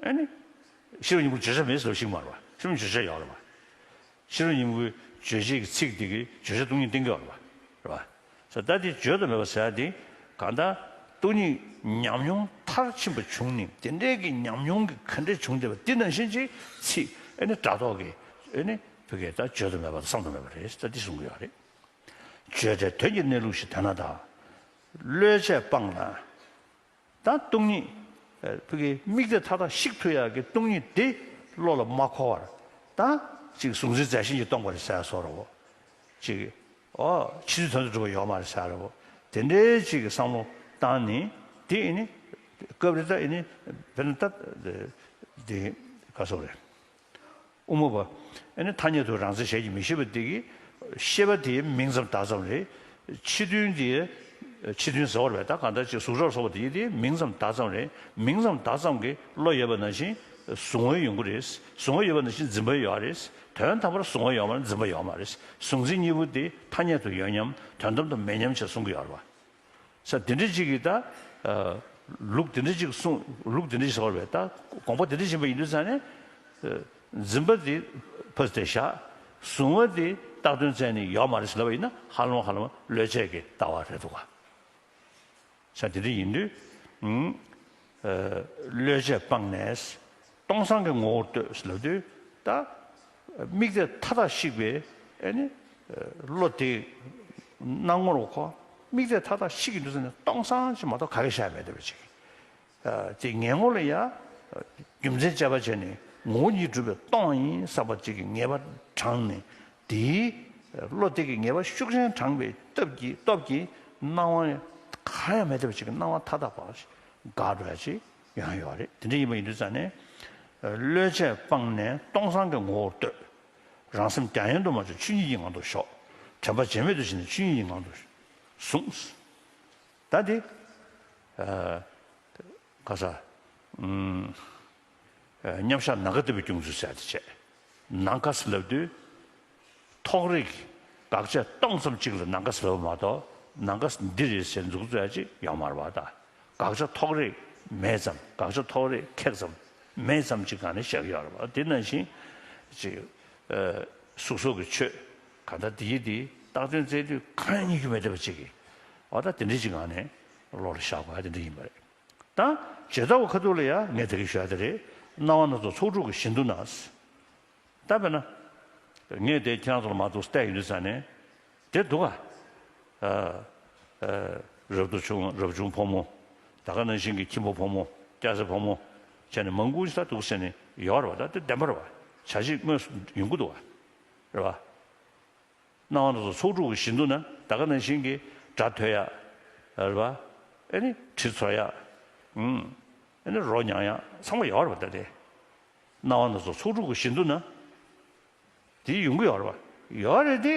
ཨེ་ནི། ཤེས་རབ་སྙིང་པོ་བརྗོད་བྱ་མེད་ཟེར་བ་ཞིག་མ་རེད་བ། ཤེས་རབ་བརྗོད་བྱ་ཡོད་རེད་བ། ཤེས་རབ་སྙིང་པོའི་རྗོད་བྱེད་ཀྱི་ཚིག་དེ་གིས་བརྗོད་བྱ་སྟོང་ཉིད་བསྟན་གྱི་ཡོད་རེད་བ། རེད་བ། ས་ད་དེ་བརྗོད་དུ་མེད་པ་ཟེར་ཡ་དེ་གང་ལྟར་སྟོང་ཉིད་ཉམས་མྱོང་མཐར་ཕྱིན་པ་བྱུང་ནས་དེ་འདྲའི་གི་ཉམས་མྱོང་གི་ག་འདྲ་བྱུང་བསྡད་པ་དེ་ནང་བཞིན་གྱི་ཚིག་ཨེ་ནི་སྒྲ་རྟོག་གི་ཨེ་ནི་བོད་སྐད་ད་བརྗོད་དུ་མེད་པ་དང་བསམ་དུ་མེད་པ་རེད། ད་འདི་གསུང་གི་ཡོད་རེད། བརྗོད་བྲལ་དོན་གྱི་གནས་ལུགས་ཤིག་དེ་ན་དག་བློས་བྱས་སྤངས་ན། ད་སྟོང་ཉིད། ཨ་བོད་ཀྱི་དམིགས་གཏད་མཐའ་དག་བཤིག་ཐུབ་ཡག་གི་སྟོང་ཉིད་དེ་བློ་ལ་མ་འཁོར་བར། ད་ཅིག་གཟུང་འཛིན་རྫས་གཞན་གྱིས་སྟོང་པ་རེད་ཟེར་ཡ་བཟོ་འདྲ་བོ། ཅིག་ཨོ་ཕྱི་ཚུལ་དོན་དུ་གྲུབ་པ་ཡོད་མ་རེད་ཟེར་ཡ་འདྲ་བོ། དེ་འདྲའི་ཅིག་གི་བསམ་བློ་བཏང་ནས་དེ་ཨེ་ནི། སྐབས་རེ་ད་ཨེ་ནི་དཔེར་ན་ད་དེ་ག་སོགས་རེད། དབུ་མ་པ། ཨེ་ནི་ཐ་སྙད་དུ་རང་མཚན་ཞལ་གྱིས་མི་བཞེས་པ་དེ་གིས་ཤེས་པ་དེའི་མིང་ཙམ་བརྡ་ཙམ་རེད། ཕྱི་དོན་དེ། ཕྱི་དོན་ཟེར་བ་རེད་པས། ད་གང་ལྟར་ཅིག་གཟུགས་སྒྲ་སོགས་པ་དེ་དེའི་མིང་ཙམ་བརྡ་ཙམ་རེད། མིང་ཙམ་བརྡ་ཙམ་གྱི་བློ་ཡོད་པ་ནང་བཞིན་གཟུང་བ་ཡོང་གི་རེད། གཟུང་བ་ཡོད་པ་ནང་བཞིན་འཛིན་པ་ཡོད་རེད། དོན་དམ་པར་གཟུང་བ་ཡོད་མ་རེད། འཛིན་པ་ཡོད་མ་རེད། གཟུང་འཛིན་གཉིས་པོ་དེ་ཐ་སྙད་དུ་ཡོད་མཉམ་དོན་དམ་དུ་མེད་མཉམ་བྱས་གསུང་གི་ཡོད་རེད་པ། ས་དེ་འདྲ་ཅིག་གིས་ད། ཨ་ལུགས་དེ་འདྲ་ཅིག་གསུངས། ལུགས་དེ་འདྲ་ཞིག་ཟེར་བ་རེད་པས། ད་དགོངས་པ་དེ་འདྲ་ཞིག་ཡིན་པ་ཡིན་དུས་ཙང་ནས། ཨ་འཛིན་པ་དེ་ཕར་དེ་བཞག་གཟུང་བ་དེ་བཏགས་དོན་བཙལ་ནས་ཡོད་མ་རེད་ཟེར་ལབ་པ་ཡིན་ན་ཧ་ལམ་ཧ་ལམ་བློས་བྱས་ཀྱི་ལྟ་བ་རེད་འདུག་ག་ས་དེ་འདྲ་ཡིན་དུས། ཨ་བློས་བྱས་སྤངས་ནས། སྟོང་སང་གི་ངོ་བོར་ལྟོས་ཟེར་ལབ་དུས་ད། དམིགས་གཏད་མཐའ་དག་བཤིག་པའི་ཨེ་ནི། བློ་དེ་སྣང་ངོར་གོ་དམིགས་གཏད་མཐའ་དག་བཤིག་གི་འདུག་ཟེར་ནས་སྟོང་སང་ཅིག་མ་གཏོགས་ག་གེ་བཞག་མེད་བསྡད་པ་ཅིག་དེ་ངེས་ངོ་ལ་ཡ། རྒྱུ་མཚན་དཔྱད་པ་བྱས་ནས་ངོ་བོ་ཉིད་གྲུབ་པས་སྟོང་ཡིན་བསམ་པ་ཅིག་གི་ངེས་པ་དྲངས་ནས་དེའི་བློ་དེ་གི་ངེས་པ་ཤུགས་ཆེན་དྲངས་པའི་སྟོབས་ཀྱིས་སྟོབས་ཀྱིས་སྣང་བ་གང་ཡང་མེད་བསྡད་པ་ཅིག་གི་སྣང་བ་མཐའ་དག་པ་ཞིག་འགག་འགྲོ་ཡ་ཅིག་ཡོང་ཡོད་རེད། དེ་འདྲ་ཡིན་པ་ཡིན་དུས་ཙང་ནས། བློས་བྱས་སྤངས་ནས་སྟོང་སང་གི་ངོ་བོར་ལྟོས། རང་སེམས་རྒྱ་ཡན་དུ་མ་བཅོས་ཆོས་ཉིད་ཀྱི་ངང་དུ་ཞོག་དྲན་པ་བརྗེད་མེད་དུ་བྱས་ནས་ཆོས་ཉིད་ཀྱི་ངང་དུ་ཟུངས། ད་དེ། ཨ་ག་ས། ཨུམ། ཨ་མཉམ་བཞག་ནམ་མཁའ་ལྟ་བུའི་སྐྱོང་ཚུལ་ཟེར་ཡ་དེ་བྱས། ནམ་མཁའ་ཟེར་ལབ་དུས། ཐོགས་རེག་དགག་བྱ་སྟོང་ཙམ་གཅིག་ལ་ནམ་མཁའ་ཟེར་བ་མ་གཏོགས་ནམ་མཁའ་འདི་རེད་ཟེར་མཛུབ་བཙུགས་ཡ་ཅིག་ཡོད་མ་རེད་པ། ད་དགག་བྱ་ཐོགས་རེག་མེད་ཙམ། དགག་བྱ་ཐོགས་རེག་ཁེགས་ཙམ་མེད་ཙམ་གཅིག་སྒང་ནས་བཞག་གི་ཡོད་རེད་པ། དེ་ནང་བཞིན་ཅིག་ཨ་གཟུགས་སོགས་ཀྱི་ཆོས་གང་ལྟར་འདི་ཡི་འདི་བཏགས་དོན་བཙལ་དུས་གང་ཡང་རྙེད་རྒྱུ་མེད་བསྡད་པ་ཅིག་གིས། འོ་ད་དེ་འདྲ་ཅིག་སྒང་ནས་བློ་ལ་བཞག་དགོས་ཡ་དེ་འདྲ་ཡིན་པ་རེད། ད་བརྗོད་བྱ་བ་ཁ་ཐུག་ལ་ཡ་ངས་དེ་གི་ཞུ་ཡ་དེ་རེད། སྣང་བ་སྣ་ཚོགས་ཚོགས་དྲུག་གི་བཞི་མདོ་ན། ད་དཔེར་ན། ངས་དེ་ཁྱེད་རང་ཚོ་ལ་མ་འདུག་བལྟས་ཡོང་དུས་ཙང་ནས། དེ་འདུག་ག་ཨ། ཨ། རབ་ཏུ་བྱུང་རབ་བྱུང་ཕོ་མོ། ད་ག་ནང་བཞིན་གྱི་ཁྱིམ་པ་ཕོ་མོ། སྐྱ་སེར་ཕོ་མོ། བྱས་ནས་མང་པོ་ཞིག་ད་འདུག་ཟེར་ནས་ཡོད་རེད་པ། ད་དེ་བདེན་པ་རེད་པ། བྱ་བྱེད་དངོས་སུ་ཡོང་གི་འདུག་ག་རེད་པ། སྣང་བ་སྣ་ཚོགས་ཚོགས་དྲུག་གི་བཞི་མདོ་ན་ད་ག་ནང་བཞིན་གྱི་སྒྲ་ཐོས་ཡ། རེད་པ། ཨེ་ནི་དྲི་ཚོར་ཡ། ཨུམ། ཨེ་ནི་རོ་མྱང་ཡ་ཚང་མ་ཡོད་རེད་པ། ད་དེ། སྣང་བ་སྣ་ཚོགས་ཚོགས་དྲུག་གི་བཞི་མདོ་ན། དེ་ཡོང་གི་ཡོད་རེད་པ། ཡོད་རེད་དེ།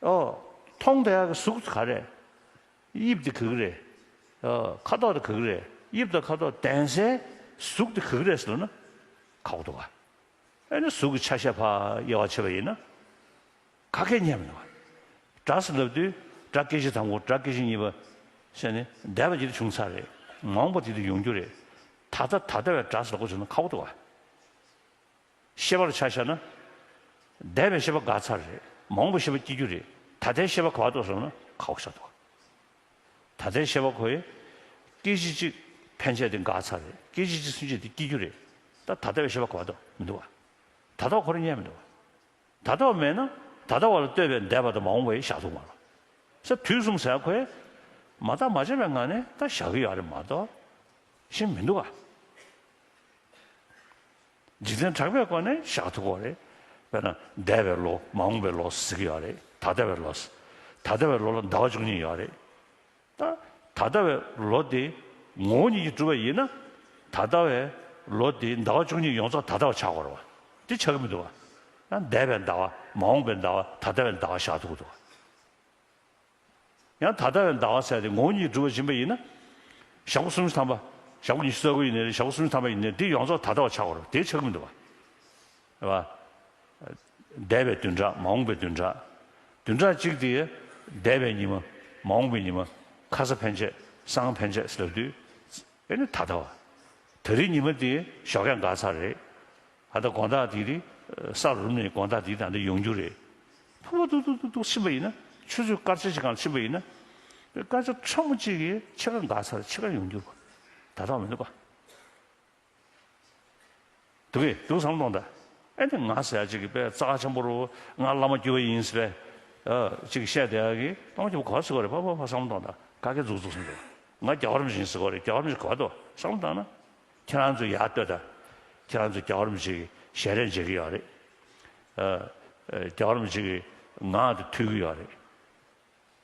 ཨོ། མཐོང་བསྡད་ཡག་གི་གཟུགས་ག་རེ། དབྱིབས་དེ་ག་གི་རེད། ཨོ། ཁ་དོག་དེ་ག་གི་རེད། དབྱིབས་དང་ཁ་དོག་ལྡན་སའི་གཟུགས་དེ་ག་གི་རེད་ཟེར་ན། ཁག་པོ་འདུག་ག་ཨེ་ནི་གཟུགས་ཀྱི་ཆ་ཤས་ཕར་དབྱེ་བ་ཕྱེ་བ་ཡིན་ན། ག་གེ་རྙེད་མི་འདུག་ག་སྒྲ་ཟེར་ལབ་དུས་སྒྲ་སྐད་ཅིག་དང་པོ་སྒྲ་སྐད་ཅིག་གཉིས་པ། ཟེར་ནས་འདས་པ་ཅིག་ཏུ་བྱུང་ཚར་རེད། མ་འོངས་པ་ཅིག་ཏུ་ཡོང་རྒྱུ་རེད། ད་ལྟ་ད་ལྟ་བའི་སྒྲ་ཟེར་ལབ་དགོས་བྱུང་ན་ཁག་པོ་འདུག་ག་ཤེས་པར་ཆ་བཞག་ན། འདས་པའི་ཤེས་པ་འགག་ཚར་རེད། མ་ མ་འོངས་པའི་ཤེས་པ་སྐྱེ་རྒྱུ་རེད། ད་ལྟའི་ཤེས་པ་ག་པར་གཏོགས་སོང་ན་ཁག་པོ་ཆགས་འདུག་ད་ལྟའི་ཤེས་པ་ཁོ་ཡི་སྐད་ཅིག་གཅིག་ཕན་ཆད་དེ་འགག་ཚར་རེད། སྐད་ཅིག་གཅིག་ཚུན་ཆད་དེ་སྐྱེ་རྒྱུ་རེད། ད་ད་ལྟ་བའི་ཤེས་པ་ག་པར་གཏོགས་མི་འདུག་བ། ད་ལྟ་བ་ཁོ་རང་རྙེད་མི་འདུག་བ། ད་ལྟ་བ་མེད་ན་ད་ལྟ་བ་ལ་ལྟོས་པའི་འདས་པ་དང་མ་འོངས་པ་ཡི་བཞག་ཐུབ་མ་རེད། ས་དུས་གསུམ་ཟེར་ཁོས་མ་བརྟགས་མ་དཔྱད་པའི་ངང་ནས་ད་བཞག་གི་ཡོད་རེད་མ་གཏོགས་ཤེས་མི་འདུག་ག་འཇིག་རྟེན་གྲགས་པའི་སྒོ་ནས་བཞག་ཐུབ་ཀྱི་རེད། དཔེར་ན་འདས་པའི་ལོ་མ་འོངས་པའི་ལོ་ཟེར་གྱི་ཡོད་རེད། ད་ལྟ་བའི་ལོ། ད་ལྟ་བའི་ལོ་ལ་ཟླ་བ་བཅུ་གཉིས་ཡོད་རེད། ད་ད་ལྟ་བའི་ལོ་དེ་ངོ་བོ་ཉིད་ཀྱིས་གྲུབ་པ་ཡིན་ན། ད་ལྟ་བའི་ལོ་དེ་ཟླ་བ་བཅུ་གཉིས་ཡོངས་རྫོགས་ད་ལྟ་བ་ཆགས་དགོས་རེད་བ། དེ་ཆགས་ཀྱི་མི་འདུག་བ། ཡང་འདས་པའི་ཟླ་བ་མ་འོངས་པའི་ཟླ་བ་ད་ལྟ་བའི་ཟླ་བ་བཞག་ཐུབ་ཀྱི་འདུག་བ། ཡང་ད་ལྟ་བའི་ཟླ་བ་ཟེར་དེ་ངོ་བོ་ཉིད་གྲུབ་པ་ཡིན་པ་ཡིན་ན། ཞག་པོ་སུམ་ཅུ་ཐམ་པ། ཞག་པོ་ཉི་ཤུ་རྩ་དགུ་ཡིན་ནའི་རེད། ཞག་པོ་སུམ་ཅུ་ཐམ་པ་ཡིན་ནའི་རེད། དེ་ཡོངས་རྫོགས་ད་ལྟ་བ་ཆགས་དགོས་རེད་བ། དེ་ཆགས་ཀྱི་མི་འདུག་བ། རེད་བ། འདས་པའི་བདུན་ཕྲག་མ་འོངས་པའི་བདུན་ཕྲག་བདུན་ཕྲག་གཅིག་དེ་འདས་པའི་ཉི་མ། མ་འོངས་པའི་ཉི་མ། ཁ་ས་ཕན་ཆད། སང་ཕན་ཆད་ཟེར་ལབ་དུས། ཨེ་ནི་ད་ལྟ་བ། ད་རེས་ཉི་མ་དེ་ཞོགས་ཀས་འགག་ཚར་རེད། ཨ་ད་དགོང་དག་དེ་རེད། ས་རུབ་ནས་དགོང་དག་དེ་ད་ལྟ་ཡོང་རྒྱུ་རེད། ཕུ་བོ་ཏུག་ཏུག་ཏུག་ཏུག་ཕྱིན་པ་ཡིན་ན། ཆུ་ཚོད་སྐར་ཆ་གཅིག་སྒང་ཕྱིན་པ་ཡིན་ན། སྐར་ཆ་ཕྲ་མོ་གཅིག་གིས་ཕྱེད་ཀ་འགག་ཚར། ཕྱེད་ཀ་ཡོང་རྒྱུ་རེད། ད་ལྟ་བ་མི་འདུག་ག་འདུག་གས། འདུག་བསམ་བློ་གཏོང་དང་། ཨེ་ནི་ང་ཟེར་ཡ་ཅིག་གི་དཔེ་རྩ་ཆེན་པོ་རུ་ང་བླ་མ་བརྒྱུད་པ་ཡིན་ཟེར་བས། ཨ་ཅིག་བཤད་བསྡད་ཡ་གི་གཏོང་རྒྱུ་གོ་ཟེར་གོ་རེད། ཕ་ཕ་ཕ་བསམ་བློ་གཏོང་དང་། ག་གེ་འཛུགས་འཛུགས་སོང་འདུག་ང་རྒྱལ་བ་རིན་པོ་ཆེ་ཡིན་ཟེར་གོ་རེད། རྒྱལ་བ་རིན་པོ་ཆེ་གོ་དོ་བསམ་བློ་བཏང་ན། ཁྱེད་རང་ཚོ་ཡར་ལྟོས་དང་། ཁྱེད་རང་ཚོ་རྒྱལ་བ་རིན་པོ་ཆེ་གི་ཞལ་རས་མཇལ་གི་ཡོད་རེད། ཨ་ཨ་རྒྱལ་བ་རིན་པོ་ཆེ་གི་ངག་དེ་ཐོས་ཀྱི་ཡོད་རེད།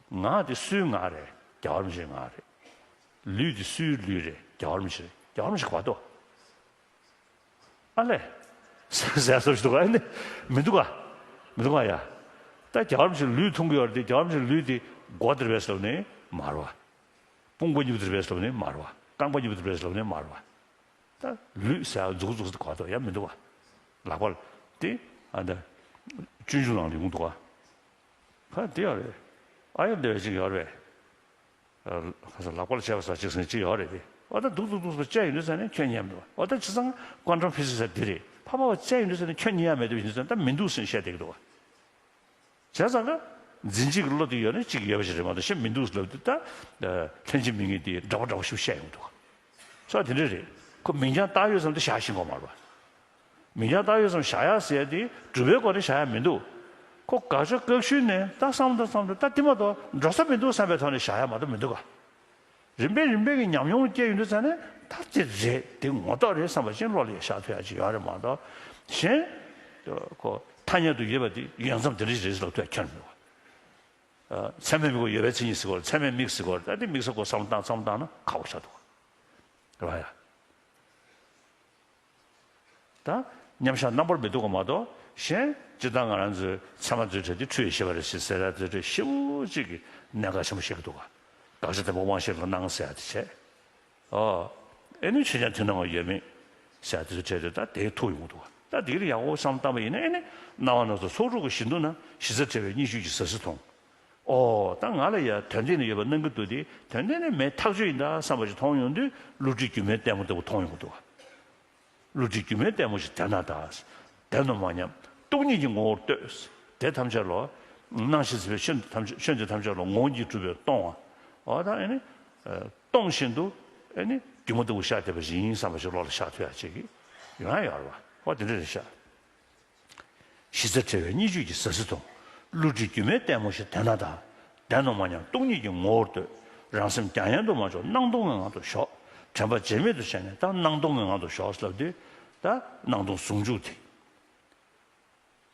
ངག་དེ་སུའི་ངག་རེད། རྒྱལ་བ་རིན་པོ་ཆེའི་ངག་རེད། ལུས་དེ་སུའི་ལུས་རེད། རྒྱལ་བ་རིན་པོ་ཆེ་རེད། རྒྱལ་བ་རིན་པོ་ཆེ་ག་པར་འདུག་ཨ་ལས། ཟེར་ཟེར་སོ་ཞིག་འདུག་ཨ་ནི། མི་འདུག་ག་མི་འདུག་ག་ཡ། ད་རྒྱལ་བ་རིན་པོ་ཆེ་ལུས་མཐོང་གི་ཡོད་རེད་དེ། རྒྱལ་བ་རིན་པོ་ཆེ་ལུས་དེ་མགོ་དེར་བས་ལབ་ནས་མ་རེད་བ། དཔུང་པ་གཉིས་པོ་དེར་བས་ལབ་ནས་མ་རེད་བ། རྐང་པ་གཉིས་པོ་དེར་བས་ལབ་ནས་མ་རེད་བ། ད་ལུས་ཟེར་འཛུགས་འཛུགས་ག་འདུག་ཡ་མི་འདུག་བ། ལག་པ་དེ་ཨ་ད་སྤྱོད་འཇུག་ནང་ལ་ཡོང་འདུག་ག་ཕ་དེ་ཡོད་རེད། ཨ་ཡོད་འདི་བས་ཅིག་ཡོད་རེད། ཁ་ས་ལག་པར་བྱས་པ་ས་གཅིག་ཟིན་གཅིག་ཡོད་རེད་དེ། འོ་ད་འདུག་འདུག་འདུག་ཟེར་བཅད་ཡོང་དུས་ཙ་ནས་ཁྱོད་ཉན་མི་འདུག་འོ་ད་བྱས་ཙང་ཀོན་ཊམ་ཕི་ཟི་ཟེར་འདི་རེད། ཕ་ཕ་བ་བཅད་ཡོང་དུས་ཙ་ནས་ཁྱོད་ཉན་ཡ་མེད་དུས་ཡིན་དུས་ཙ་ནས་ད་མི་འདུག་ཟེར་བཤད་བསྡད་ཀྱི་འདུག་བ། བྱས་ཙང་ཀ་འཛིན་བྱེད་ཀྱི་བློ་དེ་ཡོད་ན་གཅིག་ཡོད་པ་ཞིག་རེད་མ་གཏོགས་གཞན་མི་འདུག་ཟེར་ལབ་དུས་ད། ལྷན་ཅིག་མི་དངོས་དེ་འདྲ་པོ་འདྲ་པོ་ཞིག་བཤད་ཡོང་འདུག་བ། སོ་དེ་འདྲ་རེད། ཁོ་མིང་རྐྱང་བཏགས་ཡོད་ཙམ་དུ་བཞག་ཤེས་དགོས་མ་རེད་བ། མིང་རྐྱང་བཏགས་ཡོད་ཙམ་བཞག་ཡག་ཟེར་ཡ་དེ་གྲུབ་པའི་སྒོ་ནས་བཞག་ཡག་མི་འདུག་ཁོ་དགག་བྱ་བཀག་ཤུལ་ནས་ད་བསམ་བློ་བཏང་བསམ་བློ་ད་དེ་མ་གཏོགས་འགྲོ་ས་མི་འདུག་བསམ་པའི་ཐོག་ནས་བཞག་ཡག་མ་གཏོགས་མི་འདུག་ག་རིམ་པས་རིམ་པས་ཀྱི་ཉམས་མྱོང་སྐྱེ་ཡོང་དུས་ཙ་ནས་ད་དེ་རེད། དེ་ངོ་ཐོག་རེད་བསམ་པ་ཅན་བློ་ལ་བཞག་ཐུབ་ཡག་ཅིག་ཡོད་རེད་མ་གཏོགས་གཞན། ཁོ་ཐ་སྙད་དུ་ཡོད་པ་དེ་ཡོད་མཚམས་དེ་འདྲ་ཞིག་རེད་ཟེར་ལབ་ཐུབ་ཡག་ཁྱོན་མི་འདུག་ག་ཚད་མས་མིག་པོ་ཡོད་པའི་མཚན་ཉིད་ཟེར་གོ་རེད། ཚད་མས་མིག་ཟེར་གོ་རེད། ད་དེ་མིག་ཟེར་གོ་བསམ་བློ་བཏང་བསམ་བློ་བཏང་ན་ཁག་པོ་ཆགས་འདུག་ག་རེད་བ་ཡ། ད་མཉམ་བཞག་རྣམ་པར་མི་རྟོག་པ་མ་གཏོགས་གཞན་སྤྱིར་བཏང་ང་རང་ཚོའི་ཚད་མ་རྫུ་འཕྲུལ་དེ་འཁྲུལ་བའི་ཤེས་པ་རེད་ཟེར་ཟེར་ཡ་རྫུ་འཕྲུལ་ཞེ་པོ་ཅིག་གི་གནད་འགག་ཆེན་པོ་བཤད་ཀྱི་འདུག་ག་དགག་བྱ་བདེན་པ་དབང་ཤེས་ལ་སྣང་ཟེར་ཡ་དེ་བྱས། ཨོ། ཨེ་ནི་ཆོས་ཅན་མཐུན་སྣང་བ་ཡོད་མེད་ཟེར་ཡ་དེ་ཚོ་བྲལ་ཏེ་ད་དེའི་ཐུག་ཡོང་གི་འདུག་ག་ད་དེ་ལ་ཡག་པོ་བསམ་བཏང་པ་ཡིན་ན་ཨེ་ནི་སྣང་བ་སྣ་ཚོགས་ཚོགས་དྲུག་གི་བཞི་མདོ་ན་གཞི་རྩ་བྲལ་བའི་གཉིས་བཅུད་ཀྱི་ཟ་ཟི་མཐོང་། ཨོ། ད་ང་ལ་ཡ་དོན་སྟེང་ནས་ཡོད་པ་སྣང་གི་འདུག་སྟེ་དོན་སྟེང་ནས་མེད་ཐག་ཆོད་ཡིན་ད་བསམ་པ་ཞིག་མཐོང་ཡོང་དུས་བསླུ་བྲིད་སྒྱུ་མའི་ལྟད་མོ་ལྟ་བུ་མཐོང་ཡོང་གི་འདུག་ག་བསླུ་བྲིད་སྒྱུ་མའི་ལྟད་མོ་ཞིག་དེ་ན་ད། དེ་རྣམས་མ་ཉམས་སྟོང་ཉིད་ཀྱི་ངོ་བོར་ལྟོས། དེ་ཐམས་ཅད་ལ། སྣང་ཞིང་སྲིད་པའི་ཆོས་འདི་ཐམས་ཅད་ཆོས་འདི་ཐམས་ཅད་ལ་ངོ་བོ་ཉིད་གྲུབ་པས་སྟོང་བ། འོ་ད་ཨེ་ནི། སྟོང་བཞིན་དུ་ཨེ་ནི་སྒྱུ་མ་ལྟ་བུ་ཤར་བསྡད་པ་ཞིག་ཡིན་བསམ་པ་ཞིག་བློ་ལ་ཤར་ཐུབ་ཡག་ཅིག་གི་ཡོང་ཡག་ཡོད་རེད་བ། འོ་དེ་འདྲ་རེད་ཤག་གཞི་རྩ་བྲལ་བའི་གཉིས་བཅུད་ཀྱི་ཟ་ཟི་མཐོང་། བསླུ་བྲིད་སྒྱུ་མའི་ལྟད་མོ་ཞིག་དེ་ན་ད། དེ་རྣམས་མ་ཉམས་སྟོང་ཉིད་ཀྱི་ངོ་བོར་ལྟོས། རང་སེམས་རྒྱ་ཡན་དུ་མ་འཇོག་སྣང་སྟོང་གི་ངང་དུ་ཞོག་དྲན་པ་བརྗེད་མེད་དུ་བྱས་ནས་ད་སྣང་སྟོང་གི་ངང་དུ་ཞོག་ལབ་དུས། ད་སྣང་སྟོང་ཟུང་འཇུག་དེ།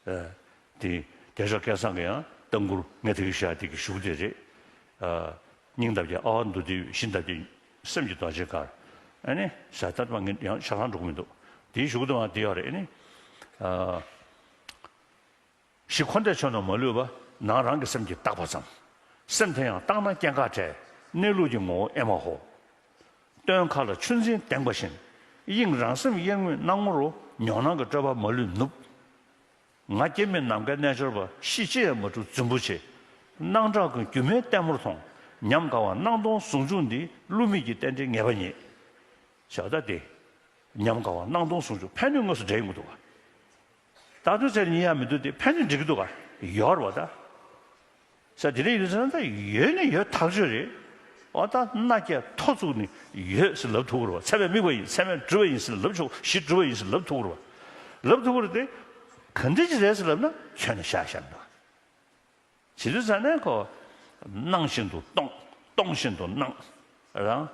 ཨ། དེ་བདེ་མཆོག་སྐལ་བཟང་གི་ཡང་ལྟ་མགུར་ངས་དེ་གི་བཤད་དེ་གི་གཞུག་དེ་རེད། ཨ། སྙིང་འདབ་ཀྱི་ཨ་ཝ་མདོ་སྡེའི་གཞི་འདབ་ཀྱི་སེམས་ཀྱི་རྡོ་རྗེའི་གར། ཨ་ནི་ཟ་ད་མ་ངས་ཡང་ཤ་ཁང་འགྲོ་གི་མི་འདུག་དེའི་གཞུག་ཏུ་མ་དེ་ཡོད་རེད། ཨ་ནི། ཨ། གཞི་འཁོར་འདས་ཆོས་རྣམས་མ་ལུས་པ། ནང་རང་གི་སེམས་ཀྱིས་བརྟགས་པ་ཙམ། སེམས་དེ་ཡང་བརྟགས་ན་སྐྱེ་འགག་བྲལ། གནས་ལུགས་ཀྱི་ངོ་བོ་ཨེ་མ་ཧོ། སྟོན་མཁའ་ལ་ཆུ་འཛིན་དེངས་པ་བཞིན། དབྱིངས་རང་སེམས་དབྱེར་མེད་སྣང་ངོ་རུ། མྱོང་སྣང་གི་སྤྲོས་པ་མ་ལུས་ནུབ། ང་སྐྱེ་མེད་ནམ་མཁའི་རྣལ་འབྱོར་པ། གཤིས་ཅི་ཡང་མ་གྲུབ་རྫུན་པོ་ཆེ། སྣང་གྲགས་ཀུན་སྒྱུ་མའི་ལྟད་མོར་མཐོང་། ཉམས་དགའ་བ་སྣང་སྟོང་ཟུང་འཇུག་འདི། བསླུ་མེད་ཀྱི་རྟེན་འབྲེལ་ངེས་པ་རྙེད། བྱ་བ་ད་དེ། ཉམས་དགའ་བ་སྣང་སྟོང་ཟུང་འཇུག་ཕན་གནོད་དངོས་སུ་འབྲེལ་ཡོང་གི་འདུག་ག་རྟག་ཏུ་ཚེ་ལ་གཉིད་ཡང་མི་འདུག་དེ་ཕན་ནི་འགྲིག་གི་འདུག་ག་ཡོད་རེད་བ་ད། ས་དེ་འདྲ་ཡིན་དུས་ཙང་ད་ཡོད་ནི་ཡོད་ཐག་ཆོད་རེད། འོ་ད་མནའ་སྐྱེལ་ཐོ་བཙུགས་ནས་ཡོད་ཟེར་ལབ་ཐུབ་ཀྱི་རེད་བ། ཚད་མས་དམིགས་པ་ཡིན། ཚད་མས་གྲུབ་པ་ཡིན་ཟེར་ལབ་ཆོག་གཞི་གྲུབ་པ་ཡིན་ཟེར་ལབ་ཐུབ་ཀྱི་རེད་བ། ལབ་ཐུབ་ཀྱི་རེད་དེ། ག་འདྲ་ཅིག་རེད་ཟེར་ལབ་ན་ཁྱོན་ནས་བཞག་བཞག་མི་འདུག་བྱེད་དུས་ཙང་ནས་ཁོ། སྣང་བཞིན་དུ་སྟོང་། སྟོང་བཞིན་དུ་སྣང་། རང་།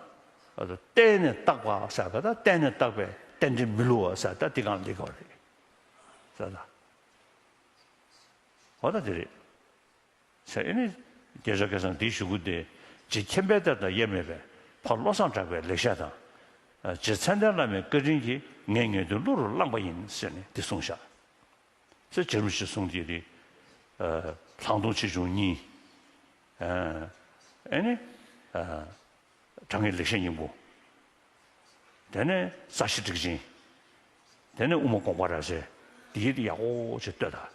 བརྟེན་ནས་བཏགས་པ་ཟེར་ག་ད་བརྟེན་ནས་བཏགས་པའི་རྟེན་འབྲེལ་མི་བསླུ་བ་ཟེར་ད་འདི་གང་འདི་ག་རེད། ཟེར་ད། འོ་ད་དེ་རེད། ཟེར་ཨེ་ནི། རྒྱལ་མཆོག་སྐལ་བཟང་འདིའི་ཞུ་སྐུལ་དེ། རྗེ་མཁྱེན་པའི་གཏེར་དང་དབྱེར་མེད་པའི། ཕ་བློ་བཟང་གྲགས་པའི་ལེགས་བཤད་དང་། རྗེ་མཚན་ལྡན་བླ་མའི་བཀའ་དྲིན་གྱིས། ངས་ངེས་དོན་གླུ་རུ་བླངས་པ་ཡིན་ཟེར་ནས་འདི་གསུངས་བཞག་ཟེར་རྗེ་རིན་པོ་ཆེས་གསུངས་དེ་རེད། ལྷག་མཐོང་ཆེ་ཆུང་གཉིས། ཨེ་ནི། དྲང་ངེས་ལེགས་བཤད་སྙིང་པོ། དེ་ནས་རྩ་ཤེ་ཊཱིཀ་ཆེན། དེ་ནས་དབུ་མ་དགོངས་པ་རབ་གསལ། འདི་ཡིད་ཡག་པོ་ཅིག་ལྟོས་དང་།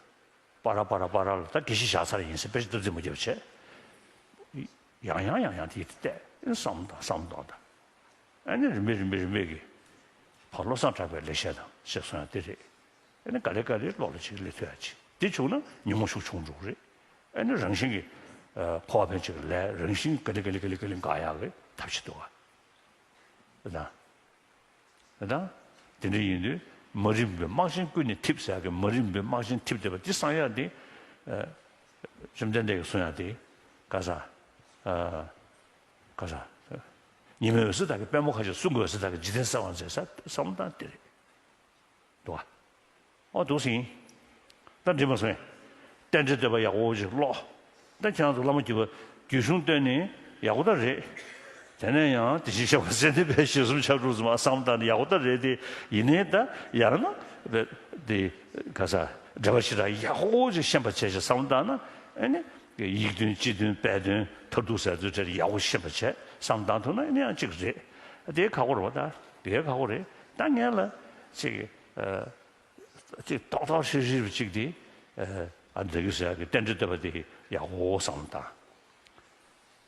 པ་ར་པ་ར་པ་ར་ལ་ད་དགེ་བཤེས་བཞག་ཚར་ཡིན་ཟེར་དཔེ་ཆ་སྟབས་བདེ་མ་རྒྱབ་བྱས། ཡང་ཡང་ཡང་ཡང་དེ་ཡིད་དེ་གཏད་བསམ་བློ་བཏང་བསམ་བློ་བཏང་དང་། ཨ་ནི་རིམ་པས་རིམ་པས་རིམ་པས་ཀྱི། ཕ་བློ་བཟང་གྲགས་པའི་ལེགས་བཤད་དང་ཞེས་གསུངས་ཡང་དེ་རེད། ཨ་ནི་ག་ལེ་ག་ལེ་བློ་ལ་ཅིག་སླེབས་ཐུབ་ཡ་ཅིག་དེ་བྱུང་ན་ཉོན་མོངས་ཤུགས་ཆུང་འགྲོ་གི་རེད། ཨ་ནི་རང་བཞིན་གྱིས་འཁོར་བ་ཕན་ཆད་ཀྱི་ལས་རང་བཞིན་ག་ལེ་ག་ལེ་ག་ལེ་ག་ལེ་འགག་ཡག་གི་ཐབས་ཤེས་འདུག་ག་ད་ད་དེ་འདྲ་ཡིན་དུས་མ་རིག་པའི་སྨག་ཆེན་ཀུན་ནས་འཐིབས་ཟེར་ཡག་གི་མ་རིག་པའི་སྨག་ཆེན་འཐིབས་བསྡད་པ་འདི་སངས་ཡག་འདི། བཅོམ་ལྡན་འདས་ཀྱིས་གསུངས་ཡག་འདི། ག་ས། ག་ས། ཉི་མའི་འོད་ཟེར་དག་གིས་པད་མོ་ཁ་ཤས་སྲུང་དགོས་ཟེར་དག་གིས་འཇིག་རྟེན་གསལ་བར་མཛད་ཟེར་བསམ་བློ་བཏང་དེ་རེད། འདུག་ག་ཨོ་འདུག་སེ་ཡིན། ད་འགྲིག་མ་སོང་ངས། རྟེན་འབྲེལ་བསྟོད་པ་ཡག་པོ་ཅིག་ཀློག་ད་ཁྱེད་རང་ཚོ་བླ་མ་བརྒྱུད་པ་རྒྱུད་གཞུང་བཏོན་ནས་ཡག་པོ་ད་རེད། དེ་ནས་ཡང་དེ་བཞིན་གཤེགས་པ་ཙནྡན་དཔལ་ཞལ་གསུམ་ཕྱག་དྲུག་ཙམ་བསམ་བློ་བཏང་ནས་ཡག་པོ་ད་རེད་དེ། ཡིན་ནའི་ད་ཡང་ན་དེ་ག་ས་འགྲེལ་པ་ཞེ་དྲག་ཡག་པོ་ཅིག་ཤེས་པ་བྱས་ཤིག་བསམ་བློ་བཏང་ན་ཨ་ནི་ཡིག་དོན་སྤྱི་དོན་དཔལ་དོན་མཐར་ཐུག་ཟེར་ཚུལ་དེ་ཡག་པོ་ཤེས་པ་བྱས་བསམ་བློ་བཏང་ཐུབ་ན་ཨ་ནི་ཡང་གཅིག་རེད། དེ་ཁག་པོ་རེད་པ། ད་དེ་ཁག་པོ་རེད། ད་ངས་ལ་ཅིག་ཅིག་ཏོག་ཏོག་ཧྲིལ་ཧྲིལ་བ་ཅིག་དེ། ཨ་འདྲ་གི་ཟེར་ཡག་གི་རྟེན་འབྲེལ་བསྟོད་པ་དེ་ཡག་པོ་བསམ་བློ་བཏང་།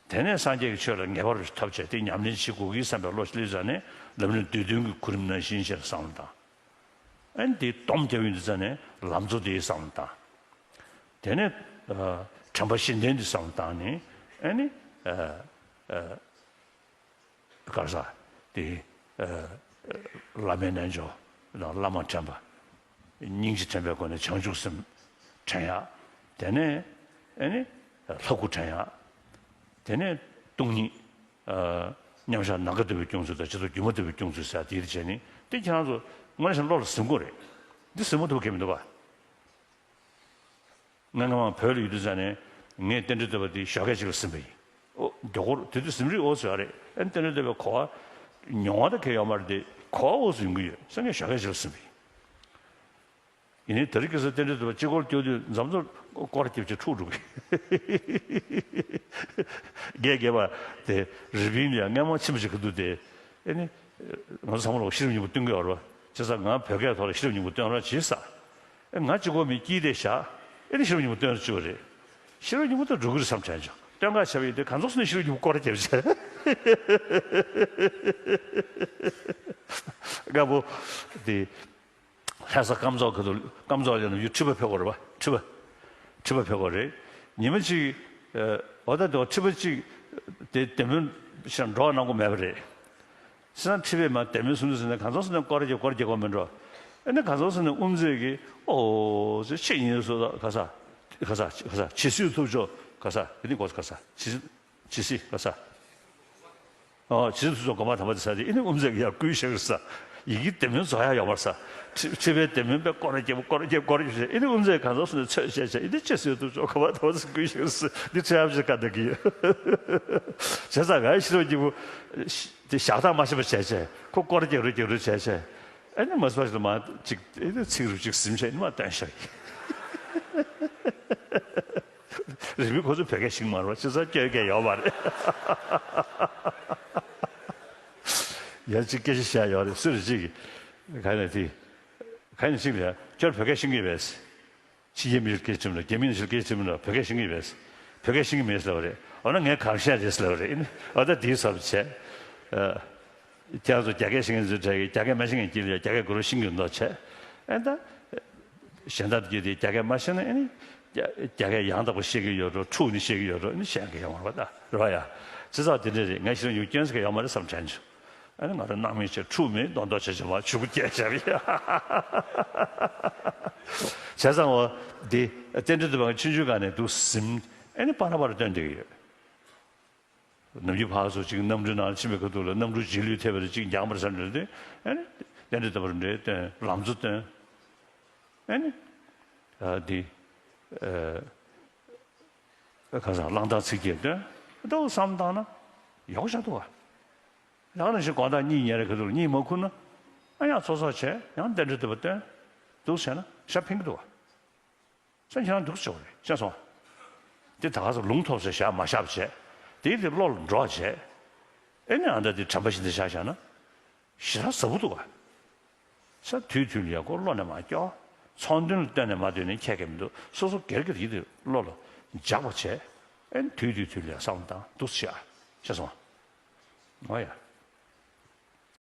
དེ་ནས་སངས་རྒྱས་ཀྱི་ཆོས་ལ་ངེས་པར་ཐོབ་བྱས་ཏེ་ཉམས་ལེན་བྱེད་དགོས་ཀྱི་བསམ་པའི་བློ་སླེབས་ཙང་ནས་ལམ་རིམ་བསྡུས་དོན་གྱི་གོ་རིམ་ནང་བཞིན་བྱས་བསམ་བློ་བཏང་། ཨ་ནི་དེ་སྡོམ་རྒྱབ་ཡོང་དུས་ཙང་ནས་ལམ་གཙོ་དེ་བསམ་བློ་བཏང་། དེ་ནས་དྲན་པ་བཞི་ལྡན་དེ་བསམ་བློ་བཏང་ནས་ཨ་ནི། ག་རེ་ཟ། དེ། བླ་མའི་རྣལ་འབྱོར་དང་བླ་མ་དྲན་པ། སྙིང་རྗེ་དྲན་པའི་སྒོ་ནས་བྱང་ཆུབ་སེམས་དྲན་ཡག་དེ་ནས་ཨེ་ནི། ལྷ་སྐུ་དྲན་ཡག་དེ་ནས་སྟོང་ཉིད། མཉམ་བཞག་ནམ་མཁའ་ལྟ་བུའི་སྐྱོང་ཚུལ་དང་རྗེས་ཐོབ་སྒྱུ་མ་ལྟ་བུའི་སྐྱོང་ཚུལ་ཟེར་ཡག་དེ་བྱས་ནས་དེ་ཁྱེད་རང་ཚོ་དངོས་གནས་བློ་ལ་ཟིན་དགོས་རེད། འདི་ཟིན་མ་ཐུབ་མཁན་མི་འདུག་ག་ང་སྔ་མ་བོད་ལ་ཡོད་དུས་ཙང་ནས་ངས་རྟེན་འབྲེལ་བསྟོད་པ་འདི་ཞོགས་ཀས་ཅིག་ལ་ཟིན་པ་ཡིན། ཨོ་མགྱོགས་པོར་དེ་དུས་ཟིན་རིགས་ཨོ་ཟེར་བ་རེད། ཨ་ནི་རྟེན་འབྲེལ་བསྟོད་པའི་གོ་བ་མྱོང་བ་ད་གས་ཡོད་མ་རེད་དེ་གོ་བ་ཨོ་ཟེར་ཡོང་གི་ཡོད་ས། ངས་ཞོགས་ཀས་ཅིག་ལ་ཟིན་པ་ཡིན། ཡིན་ནའི་དེ་རིང་ཁ་སང་རྟེན་འབྲེལ་བསྟོད་པ་སྤྱི་སྒོར་སྐྱོད་དུས་འཛམ་བཟོ་སྐོར་ར་རྒྱབ་ཅིག་འཁྲུག་འགྲོ་གི། རྒས་རྒས་པ་དེ་རི་པིན་ལ་ཡང་སྔ་མ་ཕྱིན་པ་ཅིག་ག་འདུག་དེ་ཨེ་ནི། ང་ཚོ་ཚང་མ་ལ་ཤེས་རབ་སྙིང་པོ་སྟོན་གི་ཡོད་རེད་བ། བྱས་ཙང་ང་བོད་སྐད་ཐོག་ལ་ཤེས་རབ་སྙིང་པོ་སྟོན་རོགས་བྱེད་ས། ཨེ་ང་གཅིག་པོ་མི་སྐྱིད་དེ་བཞག་ཨེ་ནི་ཤེས་རབ་སྙིང་པོ་སྟོན་རོགས་བྱེད་པ་རེད། ཤེས་རབ་སྙིང་པོ་ད་འགྲོ་གི་རེད་བསམ་དྲན་བྱུང་། སྟོན་ག་བྱས་པ་ཡིན་དུས་གང་ཚོགས་སུ་ནས་ཤེས་རབ་སྙིང་པོ་སྐོར་ར་རྒྱབ་བྱས། དཀར་པོ་དེ། ལྷ་ས་སྐམ་ཚོགས་ཁ་ཐུག་སྐམ་ཚོགས་ལ་ཡོད་ན་ཡུལ་ཁྲི་པ་ཕེབས་དགོས་རེད་བ། ཁྲི་པ། ཁྲི་པ་ཕེབས་དགོས་རེད། ཉི་མ་གཅིག་འོ་ད་དེ་ཁྲི་པ་གཅིག་དེ་དེ་མོ་ཞིག་འགྲོ་གནང་དགོས་མེད་པ་རེད། སེམས་ཁྲི་པས་མ་དེ་མིན་སུ་འདུག་ཟེར་ན་གང་ཚོགས་སུ་ནས་སྐོར་ར་རྒྱབ་སྐོར་ར་རྒྱབ་དགོས་མི་འགྲོ། ཨ་ནི་གང་ཚོགས་སུ་ནས་དབུ་མཛད་ཀྱིས་ཨོ་ཟེར་ཆེ་ཉིན་སོ་ག་ས། ག་ས་ག་ས་ཇི་སྲིད་ཐུབ་ཆོག་ག་ས་ཨ་ནི་གོ་ག་ས་ཇི་སྲིད་ག་ས། ཨོ་ཇི་སྲིད་ཐུབ་ཆོག་གོ་མ་དམ་པ་དེ་ས་དེ་ཨ་ནི་དབུ་མཛད་ཀྱིས་ཡར་བསྐུལ་བཞག་གི་རེད་ས། ཡི་གེ་དེ་མིན་རྫོགས་ཡག་ཡོད་མ་རེད་ས། ཁྲི་ཁྲི་པའི་དེ་མིན་པས་སྐོར་ར་རྒྱབ་སྐོར་ར་རྒྱབ་སྐོར་ར་རྒྱབ་བྱས་ཨ་ནི་དབུ་མཛད་གང་ཚོགས་སུ་ནས་ཚོད་བྱས་བྱས་ཨ་ནི་ཇི་སྲིད་ཐུབ་ཆོག་གོ་མ་དམ་པ་དེ་བསྐུལ་བཞག་གི་རེད་ས། འདི་ཁྲི་ཡབ་ཞིག་ག་འདྲ་གི་ཡོད། བྱས་ཙང་ང་ཤེས་རབ་སྙིང་པོ། དེ་ཞག་ཐག་མ་ཤེས་པ་བྱས་བྱས་ཁོ་སྐོར་རྒྱག་རུ་རྒྱག་རུ་བྱས་བྱས། ཨ་ནི་མ་སྤར་ཞིག་ལ་མ་ཅིག་ཨ་ནི་ཚིག་རུ་ཅིག་ཟིན་བྱས་ཨ་ནི་མ་བཏོན་བཞག་ཡིན། རིང་མིན་ཁོ་ཚོ་བོད་སྐད་ཤེས་མ་རེད་བ། ཅི་ཙམ་སྐྱོན་སྐད་ཡོད་མ་རེད། ཡ་ཅིག་སྐད་ཆ་བཤད་ཡོད་རེད་སུ་རེད་ཅིག་ག་ནས་དེ་ག་ནས་ཅིག་ལ་ཁྱོད་བོད་སྐད་ཤེས་ཀྱི་ཡོད་པས། ཕྱི་རྒྱལ་མི་ཞིག་སྐད་ཆ་མི་འདྲ། རྒྱ་མི་ཞིག་སྐད་ཆ་མི་འདྲ། བོད་སྐད་ཤེས་ཀྱི་མེད་ཟེར་བ་རེད། བོད་སྐད་ཤེས་ཀྱི་མེད་ཟེར་བ་རེད། འོ་ན་ངས་གང་བཤད་རེད་ཟེར་བ་རེད། འོ་ད་དེའི་ཚབ་བྱས། ཁྱེད་རང་ཚོ་རྒྱ་སྐད་ཤེས་མཁན་ཚོའི་གྲས་ཀྱིས་རྒྱ་སྐད་མ་ཤེས་མཁན་དཀྱིལ་ལ་རྒྱ་སྐད་གོ་རུ་ཤེས་ཀྱི་མདོག་བྱས། ཨེ་ད། གཞན་དག་གིས་དེ་རྒྱ་སྐད་མ་ཤེས་ན་ཨ་ནི་རྒྱ་རྒྱ་སྐད་ཡང་དག་པ་ཤེས་ཀྱི་ཡོད་འགྲོ། འཁྲུག་ནི་ཤེས་ཀྱི་ཡོད་འགྲོ། ཨ་ནི་གཞན་གྱིས་ཡོང་བ་རེད་པ་ད། རེད་པ་ཡ། བྱས་ཙང་དེ་འདྲ་རེད། ངས་ཤེས་རབ་སྐྱོན་ཟེར་གྱི་ཡོད་མ་རེད་བསམ་དྲན་བྱུང་། ཨ་ནི་ང་རང་སྣང་མེད་བྱས། འཁྲུག་མེད་མདོག་མདོག་བྱས་བྱས་པ་ཕྱུ་པ་རྒྱས་བྱས་པ་ཡ། བྱས་ཙང་འོ་དེ་རྟེན་འབྲེལ་བསྟོད་པ་ང་ཆུང་ཆུང་སྒང་ནས་འདུག་ཟིན། ཨ་ནི་པ་ར་པ་ར་སྟོན་བསྡད་ཀྱི་ཡོད། ནམ་རྒྱུན་ཕར་ཚུར་གཅིག་གནམ་གྲུའི་ནང་ཕྱིན་པའི་ཁ་ཐུག་ལ་གནམ་གྲུ་རྗེས་ལུས་ཐེབས་པ་རེད། གཅིག་འགྱངས་པ་རེད་བསམ་འདྲ་དེ། ཨ་ནི་རྟེན་འབྲེལ་བསྟོད་པ་རེད་འདྲ་སྟོན། ལམ་གཙོ་སྟོན། ཨ་ནི་ཨ་འདི་ཨ་ཁ་སང་གླང་དར་ཚིག་བརྒྱད་སྟོན། འདུག་བསམ་བཏང་ན་ཡག་པོ་ཆགས་འདུག་ག། ཡང་ན་ཞིག་དགོང་དག་གཉིད་ཉལ་རེ་ཁ་ཐུག་ལ་གཉིད་མ་ཁུག་ན། ཨ་ཡང་ཚོགས་གསོག་བྱས། ཡང་རྟེན་འབྲེལ་བསྟོད་པ་སྟོན། འདུག་བྱས་ན་ཞྭ་ཕན་གྱི་འདུག་ག། ས་ཁྱེད་རང་འདུག་ཆོག་རེད། ཤེས་སོང་། འདི་ད་ག་ཚོད་ལུང་ཐོབ་ཚེ་བཞག་མ་བཞག་བྱས། དེའི་དེ་བློ་ལ་འགྲོ་བ་བྱས། ཨེ་ནི་ཨ་འདྲ་དེ་དྲན་པ་བཞིན་དུ་བཞག་བཞག་ན། ཞེ་དྲག་ཟབ་པོ་འདུག་ག། ས་དུས་དུས་ལ་ཡག་པོ་བློ་ནས་མ་སྐྱོ། ཚོགས་མདུན་ལ་བཏོན་ནས་མ་བཏོན་ནས་ཁྱད་ཀྱི་མི་འདུག། སོ་སོ་སྒེར་གྱི་ཡིད་དུ་བློ་ལ་འཇགས་པ་བྱས། ཨེ་ནི་དུས་དུས་དུས་ལ་ཡག་བསམ་བློ་བཏང་འདུག་ཆེ་ཨ། ཤེས་སོང་། འོ་ཡ།